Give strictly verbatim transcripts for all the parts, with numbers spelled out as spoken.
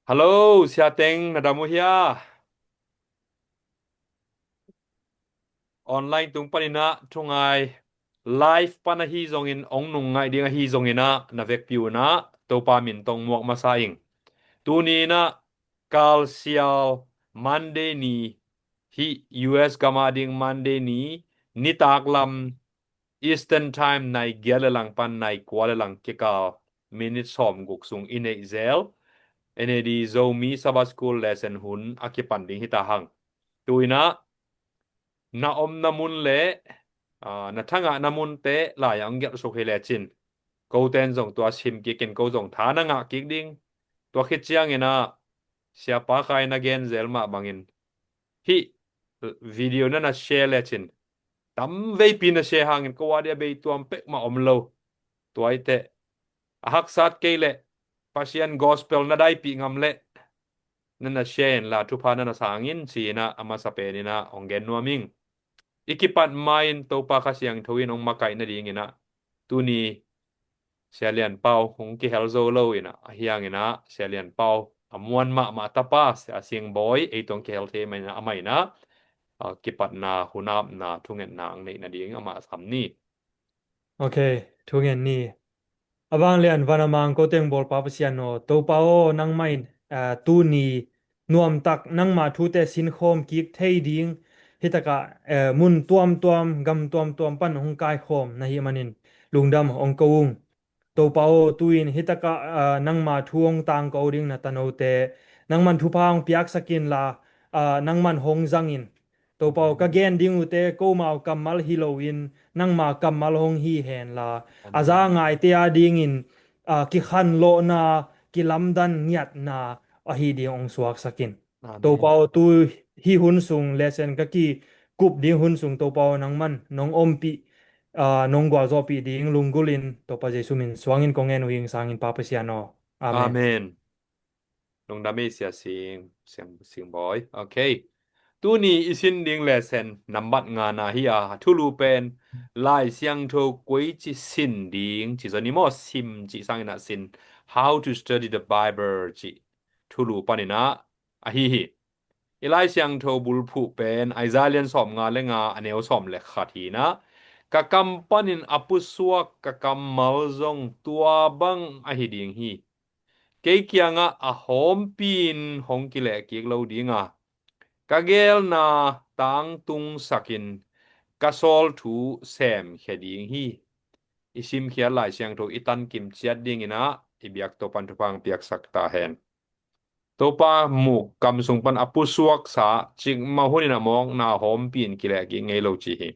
Hello, Sia Teng, na dam uh hia? Online tung panin ah thungai live pan ahi zongin, ong nung ngaih ding ahi zongin ah, na vekpi un ah Topa min tawh muak masa ing. Tuni in ah kalsial Monday ni, hih U S gam a ding Monday ni, nitak lam Eastern Time nai giat le lang pan nai kua le lang kikal minute sawm guk sung i neih zel N A D Zomi Sabbath School lesson hun a kipan ding hi ta hang. Tu in ah na omna mun le, aa, na thangahna munte lai-ah ong gelh suk hi lecin, koten zong tua sim kik in, ko zong tha na ngah kik ding. Tua khit ciangin ah Siapa Khai na gen zel mah bangin hih video na na share lecin, tam veipi na share hangin ko a dih a bei tuam peuhmah om lo. Tua i teh a haksat kei leh Pasian gospel na daipih ngam leh na na share inla thupha na na sang in, ci-in ah a masa pen in ah ong gen nuam ing. I kipat ma-in Topa Kha Siangtho in ong makaih nadingin ah tuni Sia Lian Pau hong kihel zo lo in ah, ahi hangin ah Sia Lian Pau a muan mahmah tapa Sia Sing Bawi ei tawh ong kihel thei mah in ah, amah in ah, ah, kipatna, hun apna, thungetna ong neih nading amah sam ni. Ok, thungen ni. A vanglian van a mang ko teng bawl Pa Pasian aw, Topa aw, nangmah in, ah, tuni nuamtak nangma thute sinkhawm kik thei ding, hitakah, eh, mun tuamtuam, gam tuamtuam pan hong kaikhawm na hih manin lungdam ong ko ung. Topa aw, tu-in hitakah, ah, nangma thu hong tangko ding na tanote nangman thupha hong piaksak inla, ah, nangman hong zang in. Topa aw, ka gen ding uhte komau kammal hi loin nangma kammal hong hi henla, a za ngaite a dingin, ah, kikhanlawhna, kilamdan ngiatna ahi ding hong suaksak in. Amen. Topa aw, tu hih hun sung lesson ka kikup ding hun sung Topa aw, nangman nong ompih, ah, nong gualzawhpih ding lunggulh in Topa Jesu min suangin kong ngen uh hing sangin Pa Pasian aw. Amen. Amen. Lungdam ei Sia Sing, Sing, Sing Bawi. Ok. Tuni i sin ding lesson nambat ngana hi a, thulu pen Lai Siangtho koici sin ding, ci zong ni maw, sim cih sangin ah sin, how to study the Bible cih thulu panin ah ahi hi. I Lai Siangtho bulphuh pen Isaiah lian sawmnga le nga, a neu sawm le khat hi in ah, ka kam panin a pusuak ka kammal zong tua bang ahi ding hi. Kei kiangah a hawmpi in hong kileh kik lo ding a, ka geelna tangtungsak in ka sawl thu semkhia ding hi. I simkhiat Lai Siangtho i tankim ciat dingin ah i biak Topan thupha hong piaksak ta hen. Topa muk kam sung pan a pusuaksa cikmah hunin a mawkna hawmpi in kileh kik ngei lo ci hi.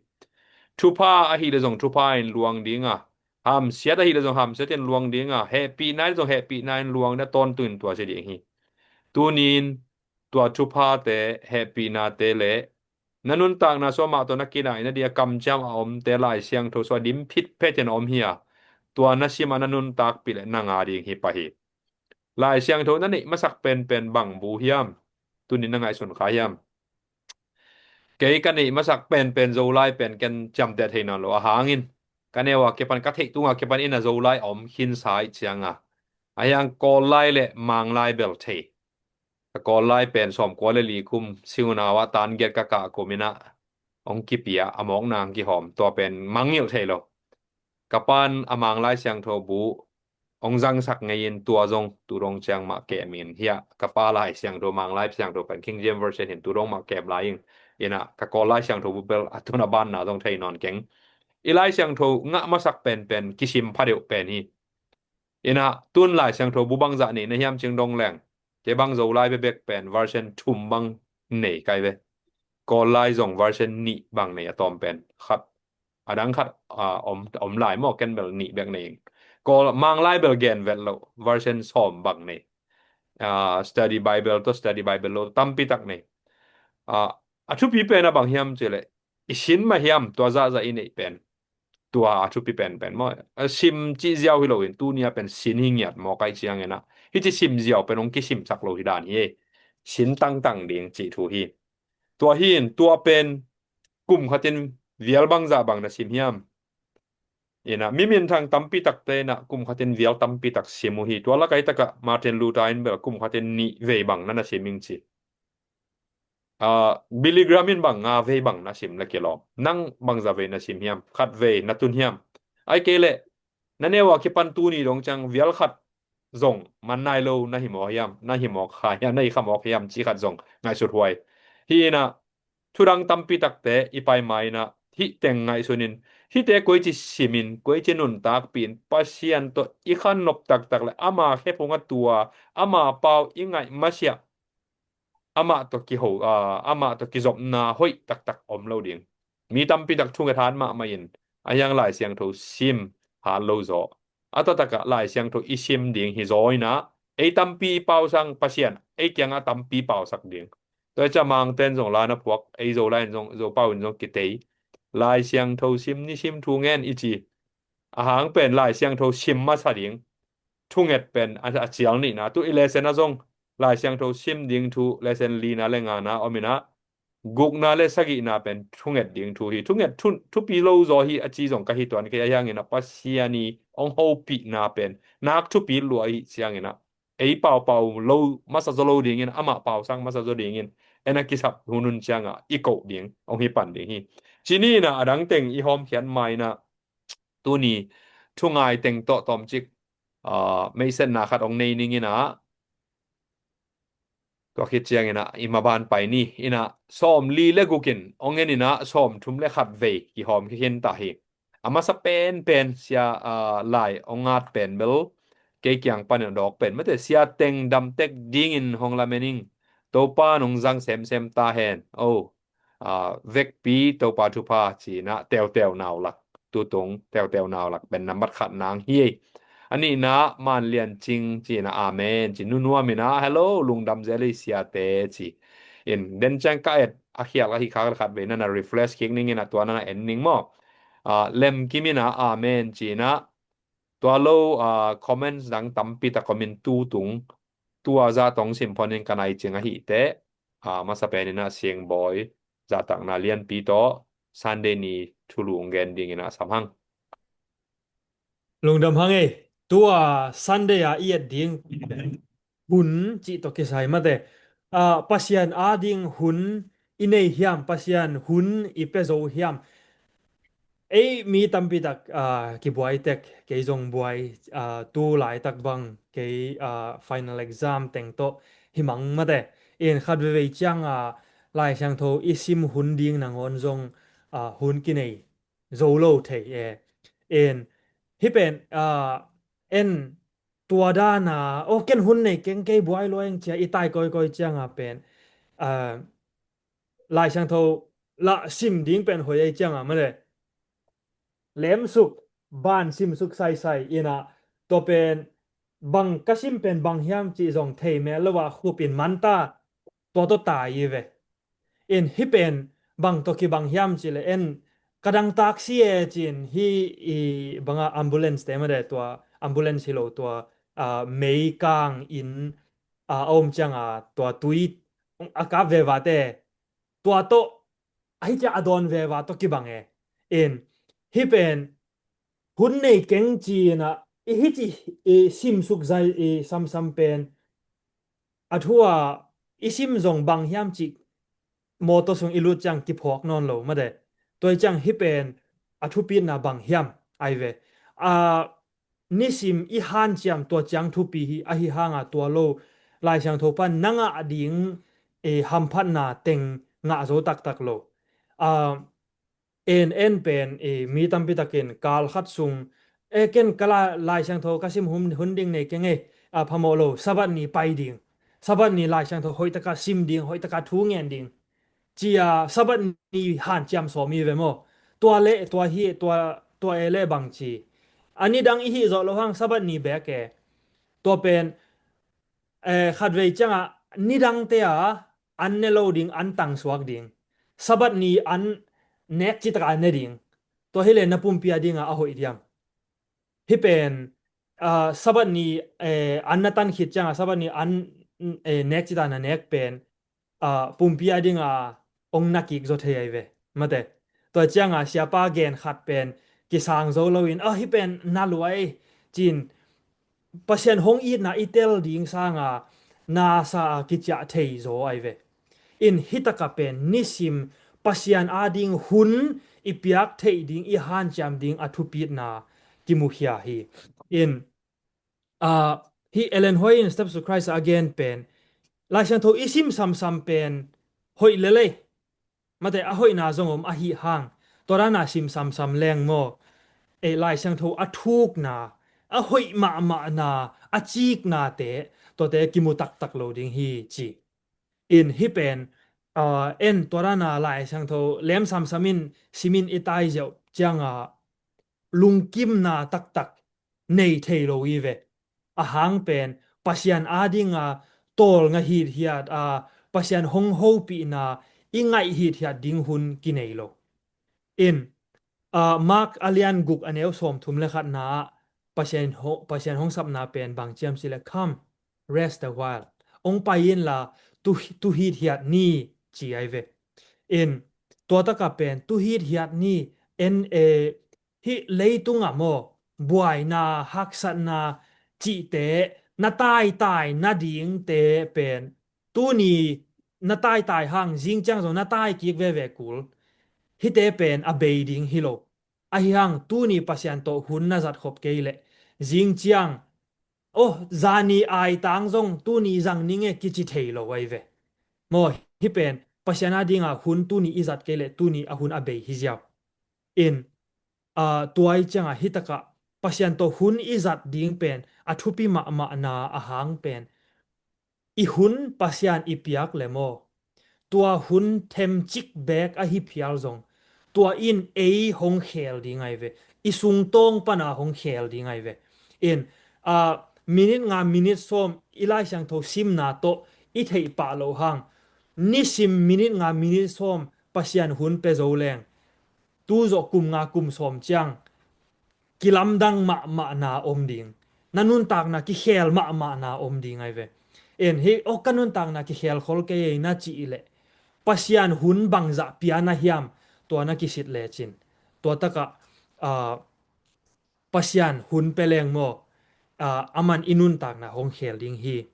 Thupha ahih leh zong thupha in luang ding a, hamsiat ahih leh zong hamsiat in luang ding a, hehpihna in zong hehpihna in luang ding a, tawntung in tua ci ding hi. Tuni-in tua thuphate, hehpihnate le na nuntakna sua mah tawh na kinaih nading a kamciam a omte Lai Siangtho sua dim phitphet in a om hi a, tua na sim a na nuntakpih leh na ngah ding hi pah hi. Lai Siangtho na neih masak penpen bang bu hiam? Tuni na ngaihsun kha hiam? Kei ka neih masak penpen Zolai pen ken ciamteh thei nawn lo a hangin, ka neu a kipan, ka theih tung a kipan in a Zolai a om khinsa ahih ciang a, a hiang Kawl lai le Mang lai bel thei. Ka Kawl lai pen sawmkua le li kum sing unau ah tan giat ka kah kum in ah hong kipia, a mawkna hong kihawm, tua pen mangngilh thei lo. Ka pan a Mang Lai Siangtho bu hong zangsak ngei in tua zong tu dong ciang mah kem in hi a, ka pa Lai Siangtho, Mang Lai Siangtho pen King James Version hi in tu dong mah kem lai in, in ah ka Kawl Lai Siangtho bu bel a tun a banna zong thei nawn keng. I Lai Siangtho ngah masak penpen kisim phadeuh pen hi. In ah tun Lai Siangtho bu bangzah nei na hiam cih dong leng, kei bang Zolai bekbek pen version thum bang nei kai ve. Kawl lai zong version nih bang nei a tawm pen. Khat, a dang khat, ah, om, om lai maw, ken bel nih bek nei. Kawl, Mang lai bel gen vet lo, version sawm bang nei. Ah, study Bible tawh study Bible lo tampi tak nei. Ah, a thupi pen a bang hiam cih leh, i sin mah hiam tua zahzah i neih pen? Tua a thupi penpen maw? A sim cih ziau hi loin, tuni a pen sin hi ngiat maw, kai ciangin ah, hih ci sim ziau pen hong kisimsak lo hi dan hi. Sin tangtang ding cih thu hi. Tua hi in, tua pen kum khatin vial bangzah bang na sim hiam? Ina, mi minthang tampi takte ina kum khatin vial tampi tak sim uh hi. Tua lak ah i tak ah Martin Luther in bel kum khatin nih vei bang na na sim ing ci. Ah, Billy Graham in bang nga vei bang na sim le kilawm. Nang bangza vei na sim hiam? Khat vei na tun hiam? Ai kei leh na neu a kipan tuni dong ciang vial khat zong man nai lo na hi mawk hiam? Na hi mawk kha hiam? Na hi kha mawk hiam ci khat zong ngaihsut huai. Hi ina, thudang tampi takte i pai ma ina, hih teng ngaihsun in, hihte koici sim in, koici nuntakpih in, Pasian tawh i kha nop taktak le ama khephung a tua, ama pau i ngaih masiah, amah tawh kiho, ah, amah tawh kizopna hoih taktak om lo ding. Mi tampi tak thunget hat mahmah in, a hiang Lai Siangtho sim hat lo zaw. A taktak ah Lai Siangtho i sim ding hi zaw ina, ei tampi pausang Pasian ei kiangah tampi pausak ding. Tua i ca Mangten zong la na phuak, ei Zolai in zong, Zopau in zong kitei. Lai Siangtho sim ni, sim thu ngen i ci. A hang pen Lai Siangtho sim masa ding. Thunget pen a, a cial nihna. Tu i lesson ah zong Lai Siangtho sim ding thu lesson lina le ngana om ina, gukna le sagihna pen thunget ding thu hi. Thunget thu, thupi lo zaw hi a ci zong ka hi tuan kei, a hiang ina Pasian i ong hopihna pen nak thupi lua hi ciang ina, ei paupau lo masa zaw lo dingin, amah pausang masa zaw dingin, ena kisap hunhun cianga i koh ding ong hi pan ding hi. Ci ni ina, a dang teng i hawmkhiat ma ina, tuni thungai teng tawh tawmcik, ah, meihsetna khat ong nei ning ina, tua khit ciang ina i maban pai ni ina, sawm li le gukin ong en ina, sawm thum le khat vei kihawm kikhin ta hi. A masa penpen sia, ah, lai ong ngat pen bel kei kiang panin a dawk pen mate, sia teng damtek dingin hong lamen ing. Topa nong zang semsem ta hen. Oh, ah, vekpi Topa thupha ci ina, teuteu nau lak, tutung teuteu nau lak pen nambat khat nang hi. A nihna Man Lian Cing ci ina, amen ci, nunuam ina, hello, lungdam zel ei siate ci. In den ciang ka et a khial ka hi kha khat vei na na refresh kik ning ina, tua na na en ning maw. Ah, Lem Kim ina, amen ci ina, tua lo, ah, comments dang tampi tak om in, tutung tua zah tawh sim phonin ka nai cing ahih teh, ah, masa pen ina Siangbawi zahtakna lianpi tawh Sunday ni thulu ong gen ding ina sam hang. Lungdam hang ei. Tua Sunday a i et ding hun cih tawh kisai mate, ah, Pasian a ding hun i nei hiam, Pasian hun i pia zo hiam? Ei mi tampi tak, ah, kibuai tek, kei zong buai, ah, tu laitak bang kei, ah, final exam teng tawh hi mang mate. In khat veivei ciang, ah, Lai Siangtho i sim hun ding nangawn zong, ah, hun kinei zo lo thei e. In hih pen, ah, en tua dana, oh, ken hun nei keng, kei buai lua ing cia i tai kawikawi cianga pen, ah, Lai Siangtho lah sim ding pen hoih ei cianga male, lemsuk, ban simsuk saisai ina, tua pen bang ka sim pen bang hiam cih zong thei mel lo a, khup in manta, tua tawh tai i ve. In hih pen bang tawh kibang hiam cih le en, ka dangtak si e ci in, hih i banga ambulance te mate, tua ambulance hi lo, tua, ah, meikang in, ah, a om cianga tua tui a kap vevate, tua tawh ahi cia a dawn veva tawh kibang e. In hih pen hun nei keng ci ina, i hih ci i simsuk zai i samsam pen, a thu a i sim zong bang hiam cih mawtaw sung i lut ciang kiphawk nawn lo mate. Tua hi ciang hih pen a thupitna bang hiam ai ve. A, nisim i hanciam tua ciang thupi hi, ahi hanga tua lo Lai Siangtho pan na ngah ding, e, hamphatna teng ngah zo taktak lo. A, en en pen, e, mi tampi takin kal khat sung, e, ken ka la-, Lai Siangtho ka sim hun, hun ding nei keng e, a, phamawh lo, Sabbath ni pai ding, Sabbath ni Lai Siangtho hoihtaka sim ding, hoihtaka thu ngen ding, cia Sabbath ni hanciam sawm i ve maw? Tua le, tua hi, tua, tua e le bang ci. A nidang i hih zawh lo hang Sabbath ni bek e. Tua pen, eh, khatvei cianga nidangte a an ne lo ding, an tangsuak ding. Sabbath ni an nek citaka ne ding. Tua hi le na pumpi a dinga a hoih diam? Hih pen, ah, Sabbath ni, eh, an na tan khit cianga Sabbath ni an, eh, nek cita na nek pen, ah, pumpi a dinga ong na kik zaw thei ai ve. Mate. Tua cianga siapa gen khat pen, kisang zo loin, a, hih pen na luai, ci-in Pasian hong itna i tel ding sanga nasa a kiciah thei zaw ai ve. In hih taka pen nisim Pasian ading hun i piak theih ding, i hanciam ding a thupitna kimukhia hi. In, a, hih Ellen White in Steps to Christ a gen pen, Lai Siangtho i sim samsam pen hoih lel ei. Mate, a hoihna zong om ahi hang, tua dana sim samsam leng maw, ei, Lai Siangtho a thukna, a hoih mahmahna, a ciknate, tuate kimu taktak lo ding hi ci. In hih pen, a, en tua dana Lai Siangtho lem samsam in simin i tai ziau cianga lungkimna taktak nei thei lo hi ve. A hang pen Pasian adinga tawlnga hithiat a, Pasian hong hopihna i ngaih hithiat ding hun kinei lo. In, a, Mark a lian guk a neu sawmthum le khatna ah Pasian ho-, Pasian hong sapna pen bang ciam ci le, "Come, rest a while." Hong pai inla tu, tu hithiat ni ci ai ve. In, tua taka pen tu hithiat ni, en, e, hih leitungah maw, buaina, haksatna cihte na taitai nadingte pen tuni na taitai hang, zing ciang zong na tai kik veve kul. Hihte pen a bei ding hi lo. Ahi hang tuni Pasian tawh hun na zat khop kei leh zing ciang, oh, zani aitang zong tuni zang ning e kici thei lo ai ve. Maw, hih pen Pasian adinga hun tuni i zat kei leh tuni a hun a bei hi ziau. In, a, tua i cianga hih takah Pasian tawh hun i zat ding pen a thupi mahmahna a hang pen i hun Pasian i piak le maw, tua hun themcik beek ahi phial zong, tua in ei hong khel ding ai ve. I sungtawng pana hong khel ding ai ve. In, a, minit nga, minit sawm i Lai Siangtho simna tawh i theih pah loh hang, nisim minit nga, minit sawm Pasian hun pia zo leng, tu zawh kum nga kum sawm ciang kilamdang mahmahna om ding, na nuntakna kikhel mahmahna om ding ai ve. En, hih, oh, ka nuntakna kikhel khol kei ei na cih leh Pasian hun bangzah pia na hiam, tua na kisit lecin, tua takah, a, Pasian hun pia leng maw, a, aman i nuntakna hong khel ding hi.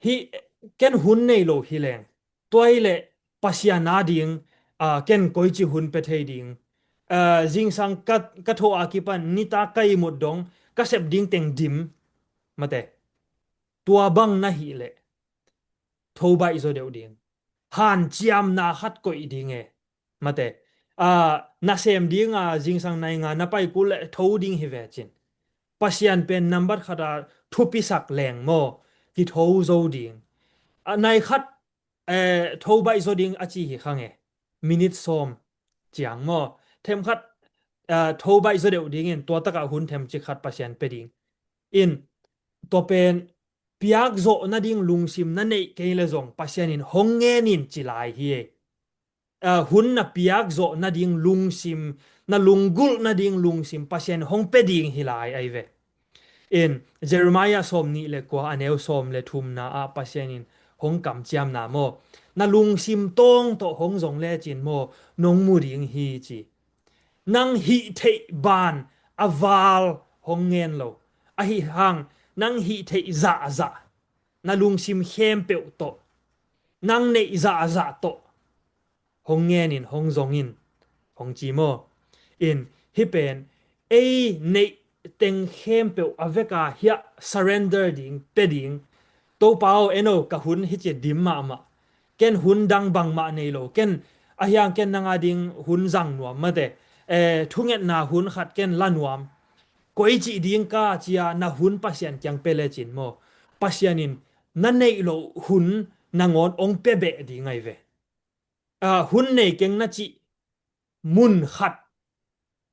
Hih ken hun nei lo hi leng, tua hi leh Pasian ading, a, ken koici hun pia thei ding. A, zingsang ka, ka tho a kipan nitak ka ihmut dong ka sep ding teng dim. Mate, tua bang na hih leh tho baih zaw deuh ding. Hanciamna khat koih ding e. Mate, a, nasem dinga zingsang nai nga na pai kul leh tho ding hi ve cin. Pasian pen nambat khata thupisak leng maw, kitho zo ding. A, nai khat, eh, tho baih zaw ding a ci hi kha nge. Minit sawm ciang maw, themkhat, eh, tho baih zaw deuh dingin tua takah hun themcik khat Pasian pia ding. In, tua pen piak zawh nading lungsim na neih kei le zong Pasian in hong ngen in ci lai hi e. A, hun na piak zawh nading lungsim, na lunggulh nading lungsim Pasian hong pia ding hi lai ai ve. In, Jeremiah sawm nih le kua a neu sawm le thumna ah Pasian in hong kamciamna maw, na lungsim tawng tawh hong zong lecin maw, nong mu ding hi ci. Nang hih theih ban a val hong ngen lo. Ahi hang nang hih theih zahzah, na lungsim khempeuh tawh, nang neih zahzah tawh hong ngen in, hong zong in, hong ci maw. In, hih pen ei neih teng khempeuh a veka hiah surrender ding, pia ding. Topa aw, en aw, ka hun hi ci dim mahmah. Ken hun dang bangmah nei lo. Ken, ahi hang ken nang ading hun zang nuam mate, eh, thungetna hun khat ken la nuam. Koici ding ka cia na hun Pasian kiang pia lecin maw, Pasian in na neih loh hun nangawn ong pia beh ding ai ve. A, hun nei keng na cih mun khat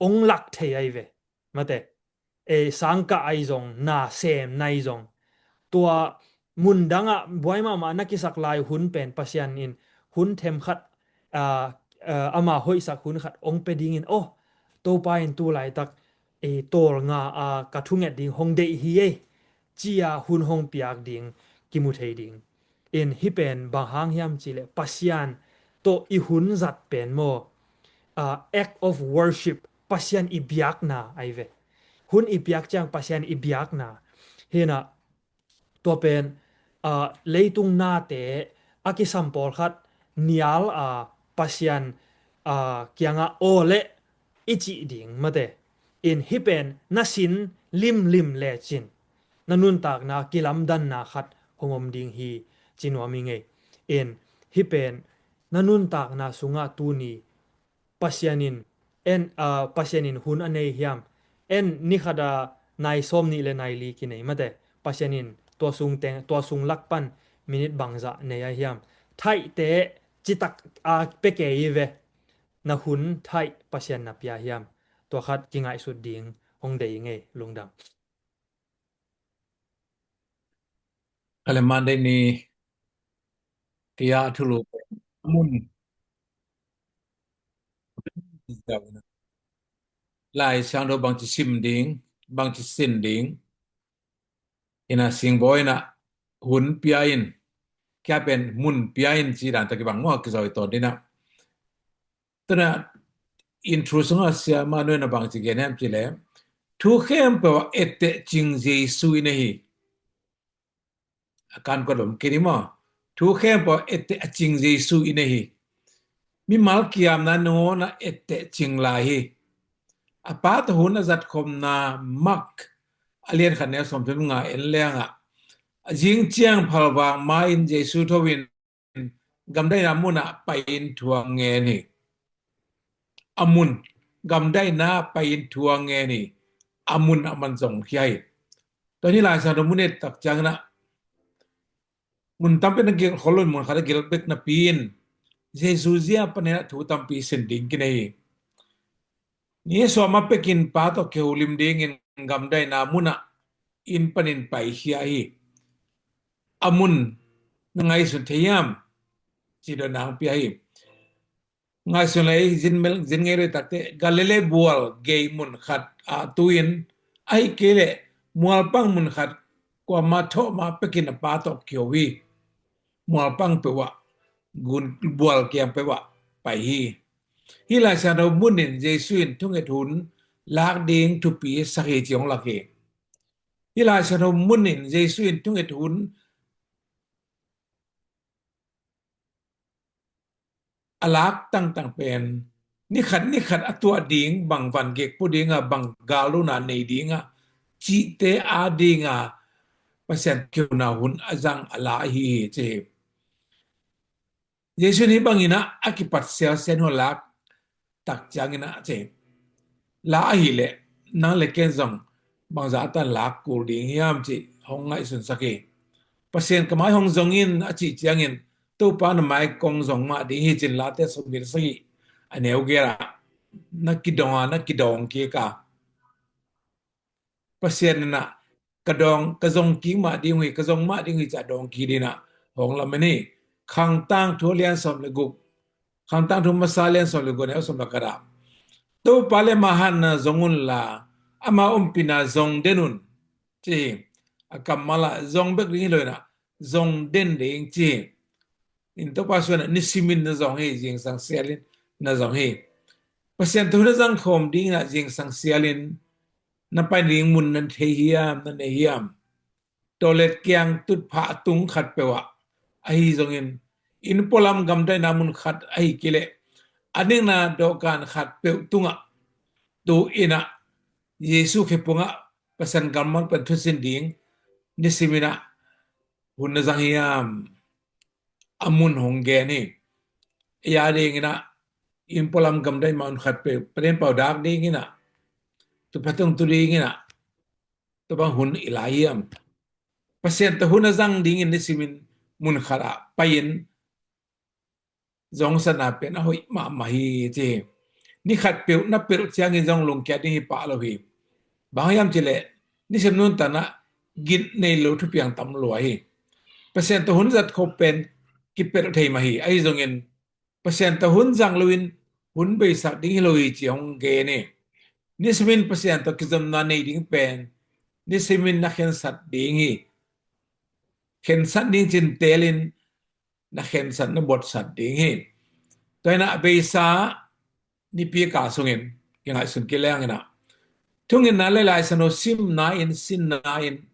ong lak thei ai ve. Mate, e, sangkah ai zong, na sem nai zong, tua mun dangah buai mahmah na kisak lai hun pen Pasian in hun themkhat, a, a, ama hoihsak hun khat ong pia dingin, oh, Topa in tu laitak, e, tawlnga a ka thunget ding hong deih hi ei, cia hun hong piak ding kimu thei ding. In, hih pen bang hang hiam cih leh Pasian tawh i hun zat pen maw, a, act of worship, Pasian i biakna ahi ve. Hun i piak ciang Pasian i biakna. Hi inah tua pen, aa, leitung nate a kisam pawlkhat nial, aa, Pasian, aa, kiangah aw leh i cih ding mate. In hih pen na sin limlim lecin na nuntakna kilamdanna khat hong om ding hi ci nuam hi ngei. In hih pen na nuntakna sungah tuni Pasian in en, aa, Pasian in hun a nei hiam? En ni khat a nai sawm nih le nai li kinei mate. Pasian in tua sung teng, tua sung lak pan minit bangzah nei a hiam? Thaihte citak a pia kei hi ve. Na hun thaih Pasian na pia hiam? Tua khat kingaihsut ding hong deih hi ngei, lungdam. Kale Monday ni kei a thulu pen a mun. Lai Siangtho bangci sim ding, bangci sin ding. Inah singbawi inah hun pia in, kia pen mun pia in ci dan tawh kibang maw, kizawi tawn ding inah. Tuna in thu sungah Sia Manuel na bangci gen hiam cih leh, thu khempeuh ah etteh cing Jesu i nei hi. A kan kua lom kei ni maw? Thu khempeuh ah etteh a cing Jesu i nei hi. Mimal kiamna nangawn ah etteh cing lai hi. A Pa tawh hun a zatkhopna Mark a lian khat neu sawmthum nga en lengah, a zing ciang phalvang ma-in Jesu tho in gamdaihna munah pai-in thu a ngen hi. A mun, gamdaihna pai-in thu a ngen hi. A mun a man zong khia hi. Tua hi Lai Siangtho mun et tak ciangin ah mun tampi na gelh khol lo in mun khat a gelh bek napi in Jesu zia panin ah thu tampi sin ding kinei hi. Ni sawm a pekin Pa tawh kiho lim dingin gamdaihna munah inn panin paikhia hi. A mun na ngaihsun thei hiam? Ci dawh nang pia hi. Ngaihsun lei zin mel, zin ngei lei takte Galilee bual gei mun khat ah tu-in, ahih kei leh mualpang mun khat kuamah thawh mah pekin a Pa tawh kiho hi. Mualpang peuh ah, gun bual kiang peuh ah pai hi. Hih Lai Siangtho mun in Jesu in thunget hun lak ding thupi sak hi ci hong lak hi. Hih Lai Siangtho mun in Jesu in thunget hun a lak tangtang pen nikhat nikhat a tuah ding, bang van gek pua ding a, bang galuna nei ding a, cihte a ding a Pasian kihona hun a zang a la ahi hi ci hi. Jesu nih bangin ah a kipat sialsial hun a lak tak ciangin ah ci hi. La ahih leh nang le ken zong bangzah a tan lak kul ding hiam cih hong ngaihsunsak hi. Pasian ka mai hong zong in a cih ciangin Topa na mai kong zong mah ding hi cin Late sawmnih le sagih a neu giat ah na kidong a, na kidawng kik a. Pasian in ah ka dawng, ka zong kik mah ding uh hi, ka zong mah ding uh hi ci a dawng kik ding ah hong lamen hi. Khang Tangthu a lian sawm le guk, Khang Tangthu masa a lian sawm le guk a neu sawm le khat ah Topa le ama hatna zong unla ama ompihna zong den un ci hi. A kammal ah zong bek ding hi lo in ah zong den ding ci hi. In Topa suan ah nisimin na zong hi, zingsang sialin na zong hi. Pasian tawh hun a zang khawm dingin ah zingsang sialin na pai ding mun na thei hiam, na nei hiam? Toilet kiang tutphah a tung khat peuh ah, ahi zongin inn pualam gamdaihna mun khat ahih kei leh a dingna dawhkan khat peuh tungah tu-in ah Jesu khephungah Pasian kammal pen thusin ding nisimin ah hun na zang hiam? A mun hong gen hi. Ei a dingin ah inn pualam gamdaihna mun khat peuh, paden pau dak dingin ah, tutphah tung tu dingin ah, tua bang hun i la hiam? Pasian tawh hun a zang dingin nisimin mun khat ah pai-in zong satna pen a hoih mahmah hi ci hi. Ni khat peuh na pelh ciangin zong lungkia ding hi pah lo hi. Bang hiam cih leh nisim nuntakna gin nei lo thupiang tam lua hi. Pasian tawh hun zat khop pen kipelh thei mah hi. Ahi zongin Pasian tawh hun zang loin hun beisak ding hi lo hi ci hong gen hi. Nisimin Pasian tawh kizomna nei ding pen nisimin na khensat ding hi. Khensat ding cin telin na khensat, na buatsat ding hi. Tua hi a, a beisa nipi ka sungin kingaihsun kileng inah, thungetna le Lai Siangtho simna in, sinna in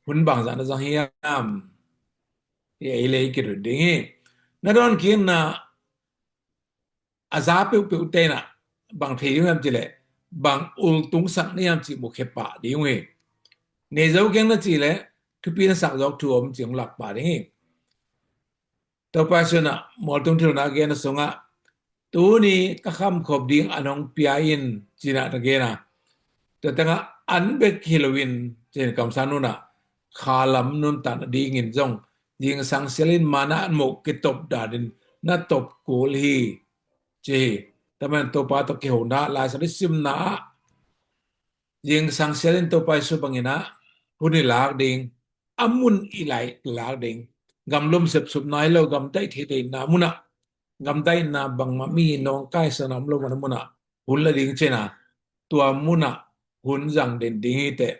hun bangzah na zang hiam? Hi ei le i kidut ding hi. Na dawn kikna a za peuhpeuh te inah bang thei ding hiam cileh, bang ultungsak na hiam cih mukhia pah ding uh hi. Nei zo keng na cih leh thupi na sak zawk thu om cih hong lak pah ding hi. Topa Jesu inah mualtung thilna a gen a sungah, tuni ka khamkhop ding an hong pia in, ci inah na gen a. Tua tengah an bek hi loin, ci-in kamsang nunah khalam nuntakna dingin zong zingsang sialin manna an moh kitop danin na top kul hi, ci hi. Tua manin Topa tawh kihona Lai Siangtho simna ah zingsang sialin Topa Jesu bangin ah hun i lak ding, a mun i lai lak ding. Gamlum sepsupna hi lo, gamtaih theihtheihna munah, gamtaihna bangmah mi nawngkaisakna om lo mana munah hun la ding ci-in ah, tua munah hun zang den ding hi teh.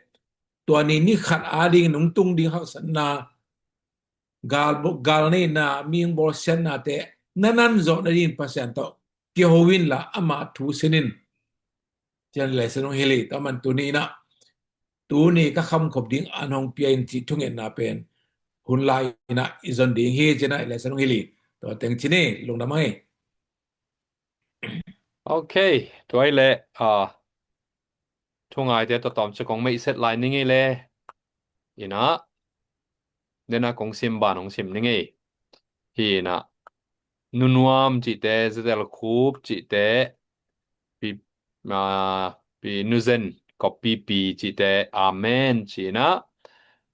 Tua ni ni khat ading nungtung ding haksatna, gal, gal neihna, mihing bawlsiatnate na nan zawh nadingin Pasian tawh kiho inla, amah thu sin in, ci-in Lai Siangtho hong hilh hi. Tua manin tuni inah, tuni ka khamkhop ding an hong pia in cih thungetna pen hun lai inah i zon ding hi, ci-in Lai Siangtho hong hilh hi. Tua teng ci ni, lungdam hi. Ok, tua hi leh, ah, thungaite tawh tawmcik kong meihset lai ni ngei le. Inah, dena kong sim ban hong sim ni ngei. Hi inah, Nunuam cihte, Zetel Khup cihte, Pi, ah, Pi Nuzen, Kop Pipi cihte, amen ci inah.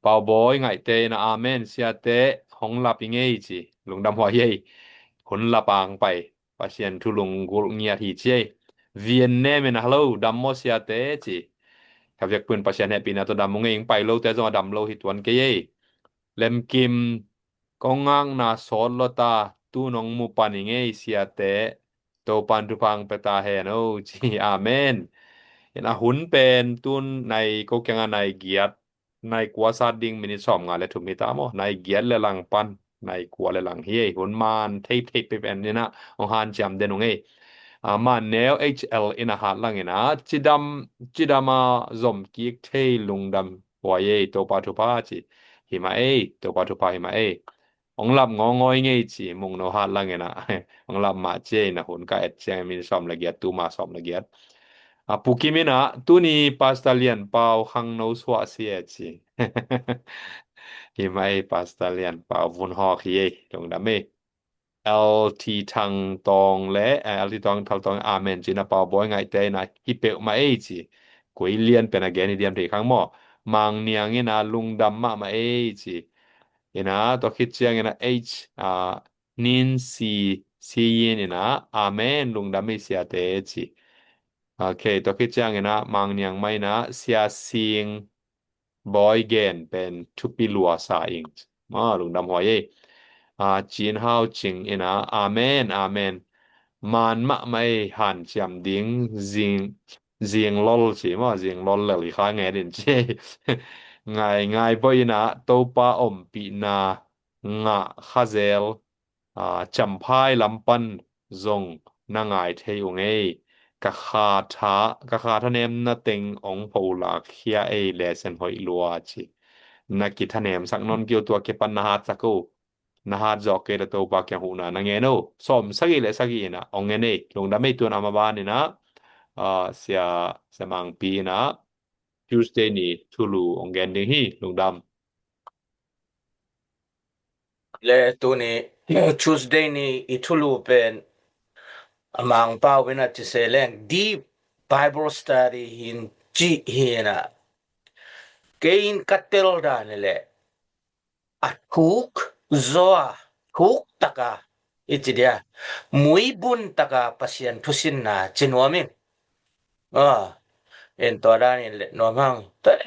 Pau Bawi Ngaihte inah, amen, siate hong lap i ngei ci. Lungdam huai ei. Hun lap ang pai. Pasian thu lunggulh ngiat hi ci ei. Vietnam in a, hello, dam maw siate ci. Ka vekpun Pasian hehpihna tawh dam ung ei, ing pai lote zong a dam lo hi tuan kei ei. Lemkim, kong ngakna sawt lo ta, tu nong mu pan i ngei siate. Topan thupha ang pia ta hen o ci. Amen. Inah hun pen tun nai ko kiangah nai giat, nai kua sat ding minit sawmnga le thum hi ta maw? Nai giat le lang pan nai kua le lang hi ei. Hun man thei thei pep en inah hong hanciam den ung ei. Ah, Man Neu H L inah hat lang inah, cidam, cidam a zom kik thei, lungdam huai ei, Topa thupha ci. Hi mah ei, Topa thupha hi mah ei. Hong lap ngawngaw i ngei ci, Mungno hat lang inah. Hong lap mah ci ei, na hun ka et ciang min sawm le giat, tuma sawm le giat. A Pu Kim inah, tuni Pastor Lian Pau khangno suah sia ci. Hi mah ei, Pastor Lian Pau vun hawk hi ei, lungdam ei. L T Thang Tawng le, eh, L T Thang Thal Tawng, amen ci inah, Pau Bawi Ngaihte inah, hi peuhmah ei ci. Koi lian pen a gen hi diam thei khang maw? Mang Niang inah, lungdam mahmah ei ci. Inah, tua khit ciang inah, H, ah, Nin Si, Si Yin inah, amen, lungdam ei siate ci. Ok, tua khit ciang inah, Mang Niang mah inah, Sia Sing Bawi gen pen thupi lua sa ing. Ma, lungdam huai ei. Ah, Cin Hau Cing inah, amen, amen. Man mahmah ei, hanciam ding, zing, zing lol ci maw, zing lol lel i kha ngen in ci ei. Ngai, ngai bawi inah, Topa ompihna ngah khazel, ah, Champhai lam pan zong na ngai thei ung ei. Ka kha tha, ka kha thanemna teng hong pholak khia ei, lesson hoih lua ci. Na kithanemsak nawn kei o, tua kipan na hatsak o. Na hat zawk kei leh Topa kiang huhna na ngen o. Sawm sagih le sagih inah hong ngen ei. Lungdam ei, tu'n a maban inah, ah, Sia, Sia Mangpi inah Tuesday ni thulu hong gen ding hi, lungdam. Le tuni Tuesday ni i thulu pen a Mangpau inah ci se leng deep Bible study hi in ci hi inah. Kei in ka tel dan le a thuk zaw a, thuk taka, i ci dia, muibun taka Pasian thusinna ci nuam ing. Ah, en tua danin let nuam hang. Tua,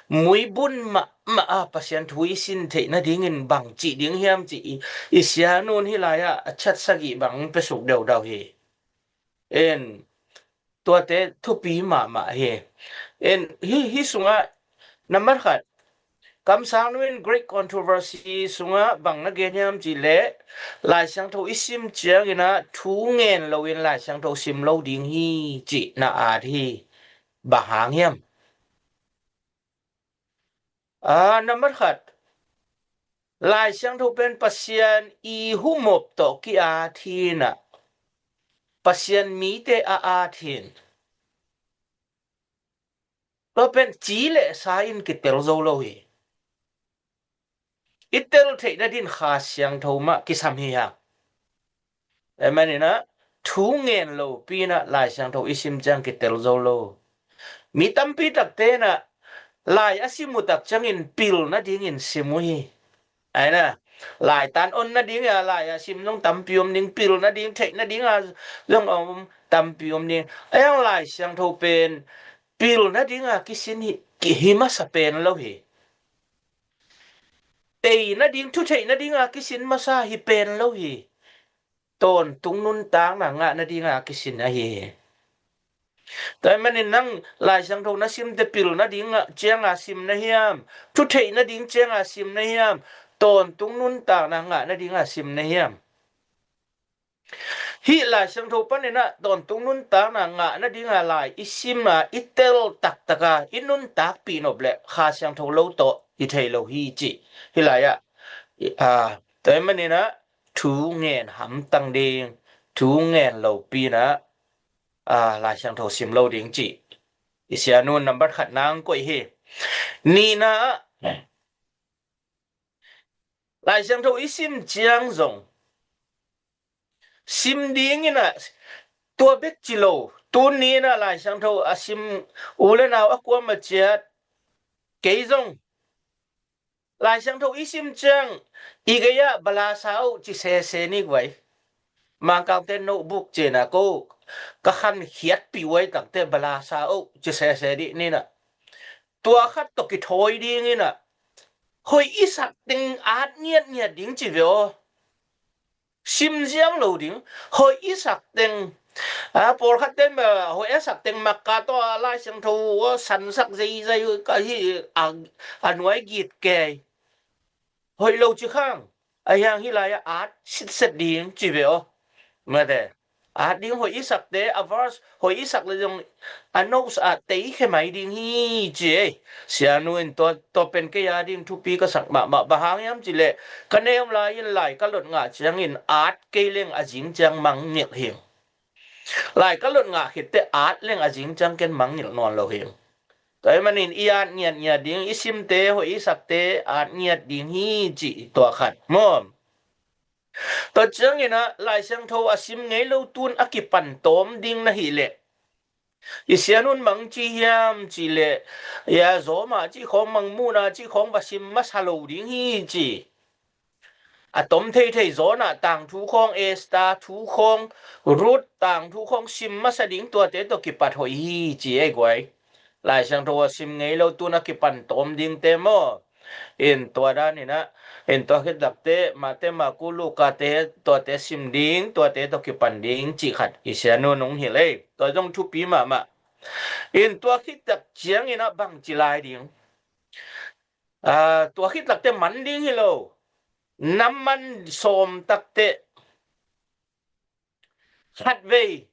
muibun mahmah a Pasian thu i sin theih nadingin bang cih ding hiam cih i, i sianun hih lai-ah a chat sagih bang pesuk deudau hi. En, tuate thupi mahmah hi. En, hi, hi sungah nambat khat, Kamsangnu in Great Controversy sungah bang na gen hiam cih leh, Lai Siangtho i sim ciangin ah thu ngen loin Lai Siangtho sim lo ding hi cih na at hi. Bang hang hiam? Ah, nambat khat, Lai Siangtho pen Pasian i humop tawh ki-at hi in ah, Pasian mite a at hi in. Tua pen ci le sa in kitel zo lo hi. I tel theih nadin Kha Siangtho mah kisam hi hang. Tua ahih manin ah thu ngen lopi in ah Lai Siangtho i sim ciang kitel zo lo. Mi tampi takte in ah Lai a sim uh tak ciangin pil nadingin sim uh hi. Ai na, Lai tan on nading a, Lai a sim zong tampi om ding, pil nading, theih nading a zong om tampi om ding. Ai ang Lai Siangtho pen pil nading a kisin hi, ki-, hi masa pen lo hi. Tei nading, thu theih nading a kisin masa hi pen lo hi. Tawntung nuntakna ngah nading a kisin ahi hi. Tua ahih manin nang Lai Siangtho na simte pil nading a ciang a sim na hiam? Thu theih nading ciang a sim na hiam? Tawntung nuntakna ngah nading a sim na hiam? Hih Lai Siangtho panin ah tawntung nuntakna ngah nading a Lai i sim a, i tel taktak a, i nuntakpih nop leh Kha Siangtho lo tawh hi thei lo hi cih hih lai ah, ah, tua ahih manin ah thu ngen hamtang ding, thu ngen lopi in ah, ah, Lai Siangtho sim lo ding cih i sianu in nambat khat nang koih hi. Nihna ah, Lai Siangtho i sim ciang zong sim ding in ah, tua bek ci lo, tuni in ah Lai Siangtho a sim u le nau a kuamah ciat, kei zong Lai Siangtho i sim ciang i gei ah balasa uh ci sese ni guai. Mangkangte notebook cih na ko ka khankhiatpih uh ai takte balasa uh ci sese dih ni in ah, tua khat tawh kithawi ding in ah, hoih i sak teng at ngiatngiat ding ci ve aw. Sim ziang lo ding, hoih i sak teng. A, pawlkhat ten bel hoih a sak teng makka tawh a Lai Siangtho a sansak zeizai uh ka hi a, a nuai git kei. Hoih lo ci khang, a hiang hih lai ah at sitset ding ci ve aw. Mate, at ding hoih i sakte, a verse hoih i sak le zong a notes ah tei khe mai ding hi ci ei. Sianu in tua, tua pen kei a ding thupi ka sak mahmah, bang hang hiam cih leh ka nei om lai in Lai ka lot ngah ciangin at kei leng a zing ciang mangngilh hi. Lai ka lot ngah khitte at leng a zing ciang ken mangngilh nawn lo hi. Tua ahih manin i at ngiatngiat ding, i simte, hoih i sakte at ngiat ding hi cih tua khat maw. Tua ciangin ah Lai Siangtho a sim ngei lo tun a kipan tawm ding na hih leh, i sianun bang ci hiam cih leh, ia, Zawma cih khawng, Mangmuhna cih khawng va sim masa lo ding hi ci. A tom theithei Zawna tangthu khawng, Esta thu khawng, Ruth tangthu khawng sim masa ding, tuate tawh kipat hoih hi ci ei guai. Lai Siangtho a sim ngei lo tun a kipan tawm dingte maw. In tua dan in ah, in tua khit takte Mate, Maku, Lukate, tuate sim ding, tuate tawh kipan ding cih khat i sianu nung hilh ei. Tua zong thupi mahmah. In tua khit tak ciangin ah bang ci lai ding? Ah, tua khit takte man ding hi lo. Na man sawm takte khatvei,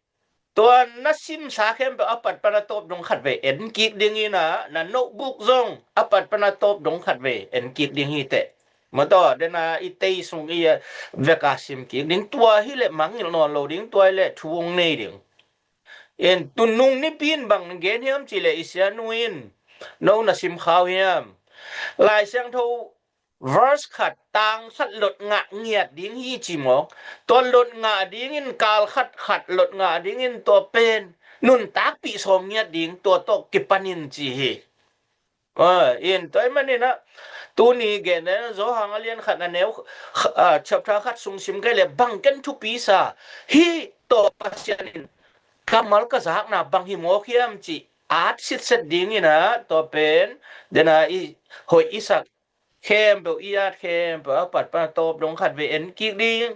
tua na simsa khempeuh a pat pan a tawp dong khatvei en kik ding in ah, na notebook zong a pat pan a tawp dong khatvei en kik ding hi teh. Mawtaw, den a i tei sung i, ah, vek a sim kik ding. Tua hi leh mangngilh nawn lo ding, tua hi leh thu hong nei ding. In tu nung nipi in bang gen hiam cih leh i sianu in, no na sim khau hiam? Lai Siangtho verse khat, tang khat lot ngah ngiat ding hi ci maw. Tua lot ngah dingin kal khat khat lot ngah dingin tua pen nuntakpih sawm ngiat ding, tua tawh kipan in ci hi. Ah, in tua ahih manin ah tuni gen den Johan a lian khat a neu, ah, chapter khat sung sim kei leh bang ken thupi sa, hih tawh Pasian in kammal ka zakna bang hi mawk hiam cih at sitset ding in ah, tua pen den a i hoih i sak khempeuh, i at khempeuh a pat pan a tawp dong khatvei en kik ding,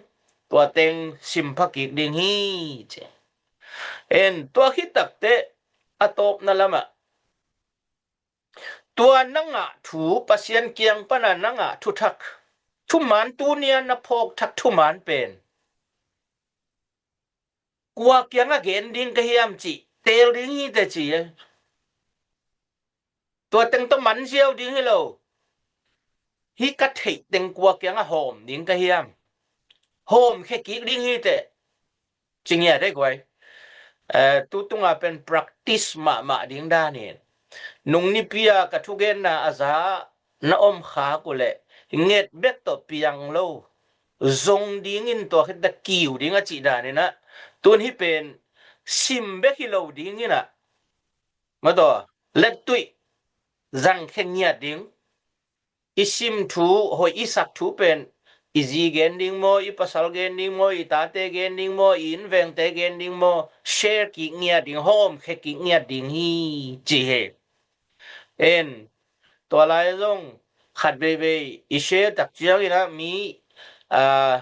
tua teng sim pha kik ding hi ci. En, tua khit takte a tawpna lamah Tua na ngah thu, Pasian kiang pana na ngah thuthak, thuman, tunia na phawk thak thuman pen kua kiangah gen ding ka hiam cih teel ding hi teh ci e. Tua teng tawh man ziau ding hi lo. Hih ka theih teng kua kiangah hawm ding ka hiam? Hawm khia kik ding hi teh ci ngiat e guai. Eh, tu tunga pen practice mahmah ding dan hi. Nung nipi a ka thugenna a za na om khak uh leh nget bek tawh piang lo, zong dingin tua khit teh kiu ding a cih dan in ah, tun hih pen sim bek hi lo dingin ah, mataw, lettuih zang khia ngiat ding. I sim thu, hoih i sak thu pen i zi gen ding maw, i pasal gen ding maw, i tate gen ding maw, i innvengte gen ding maw, share kik ngiat ding, hawm khia kik ngiat ding hi ci hi. En, tua lai zong khat veivei i share tak ciangin ah mi, ah,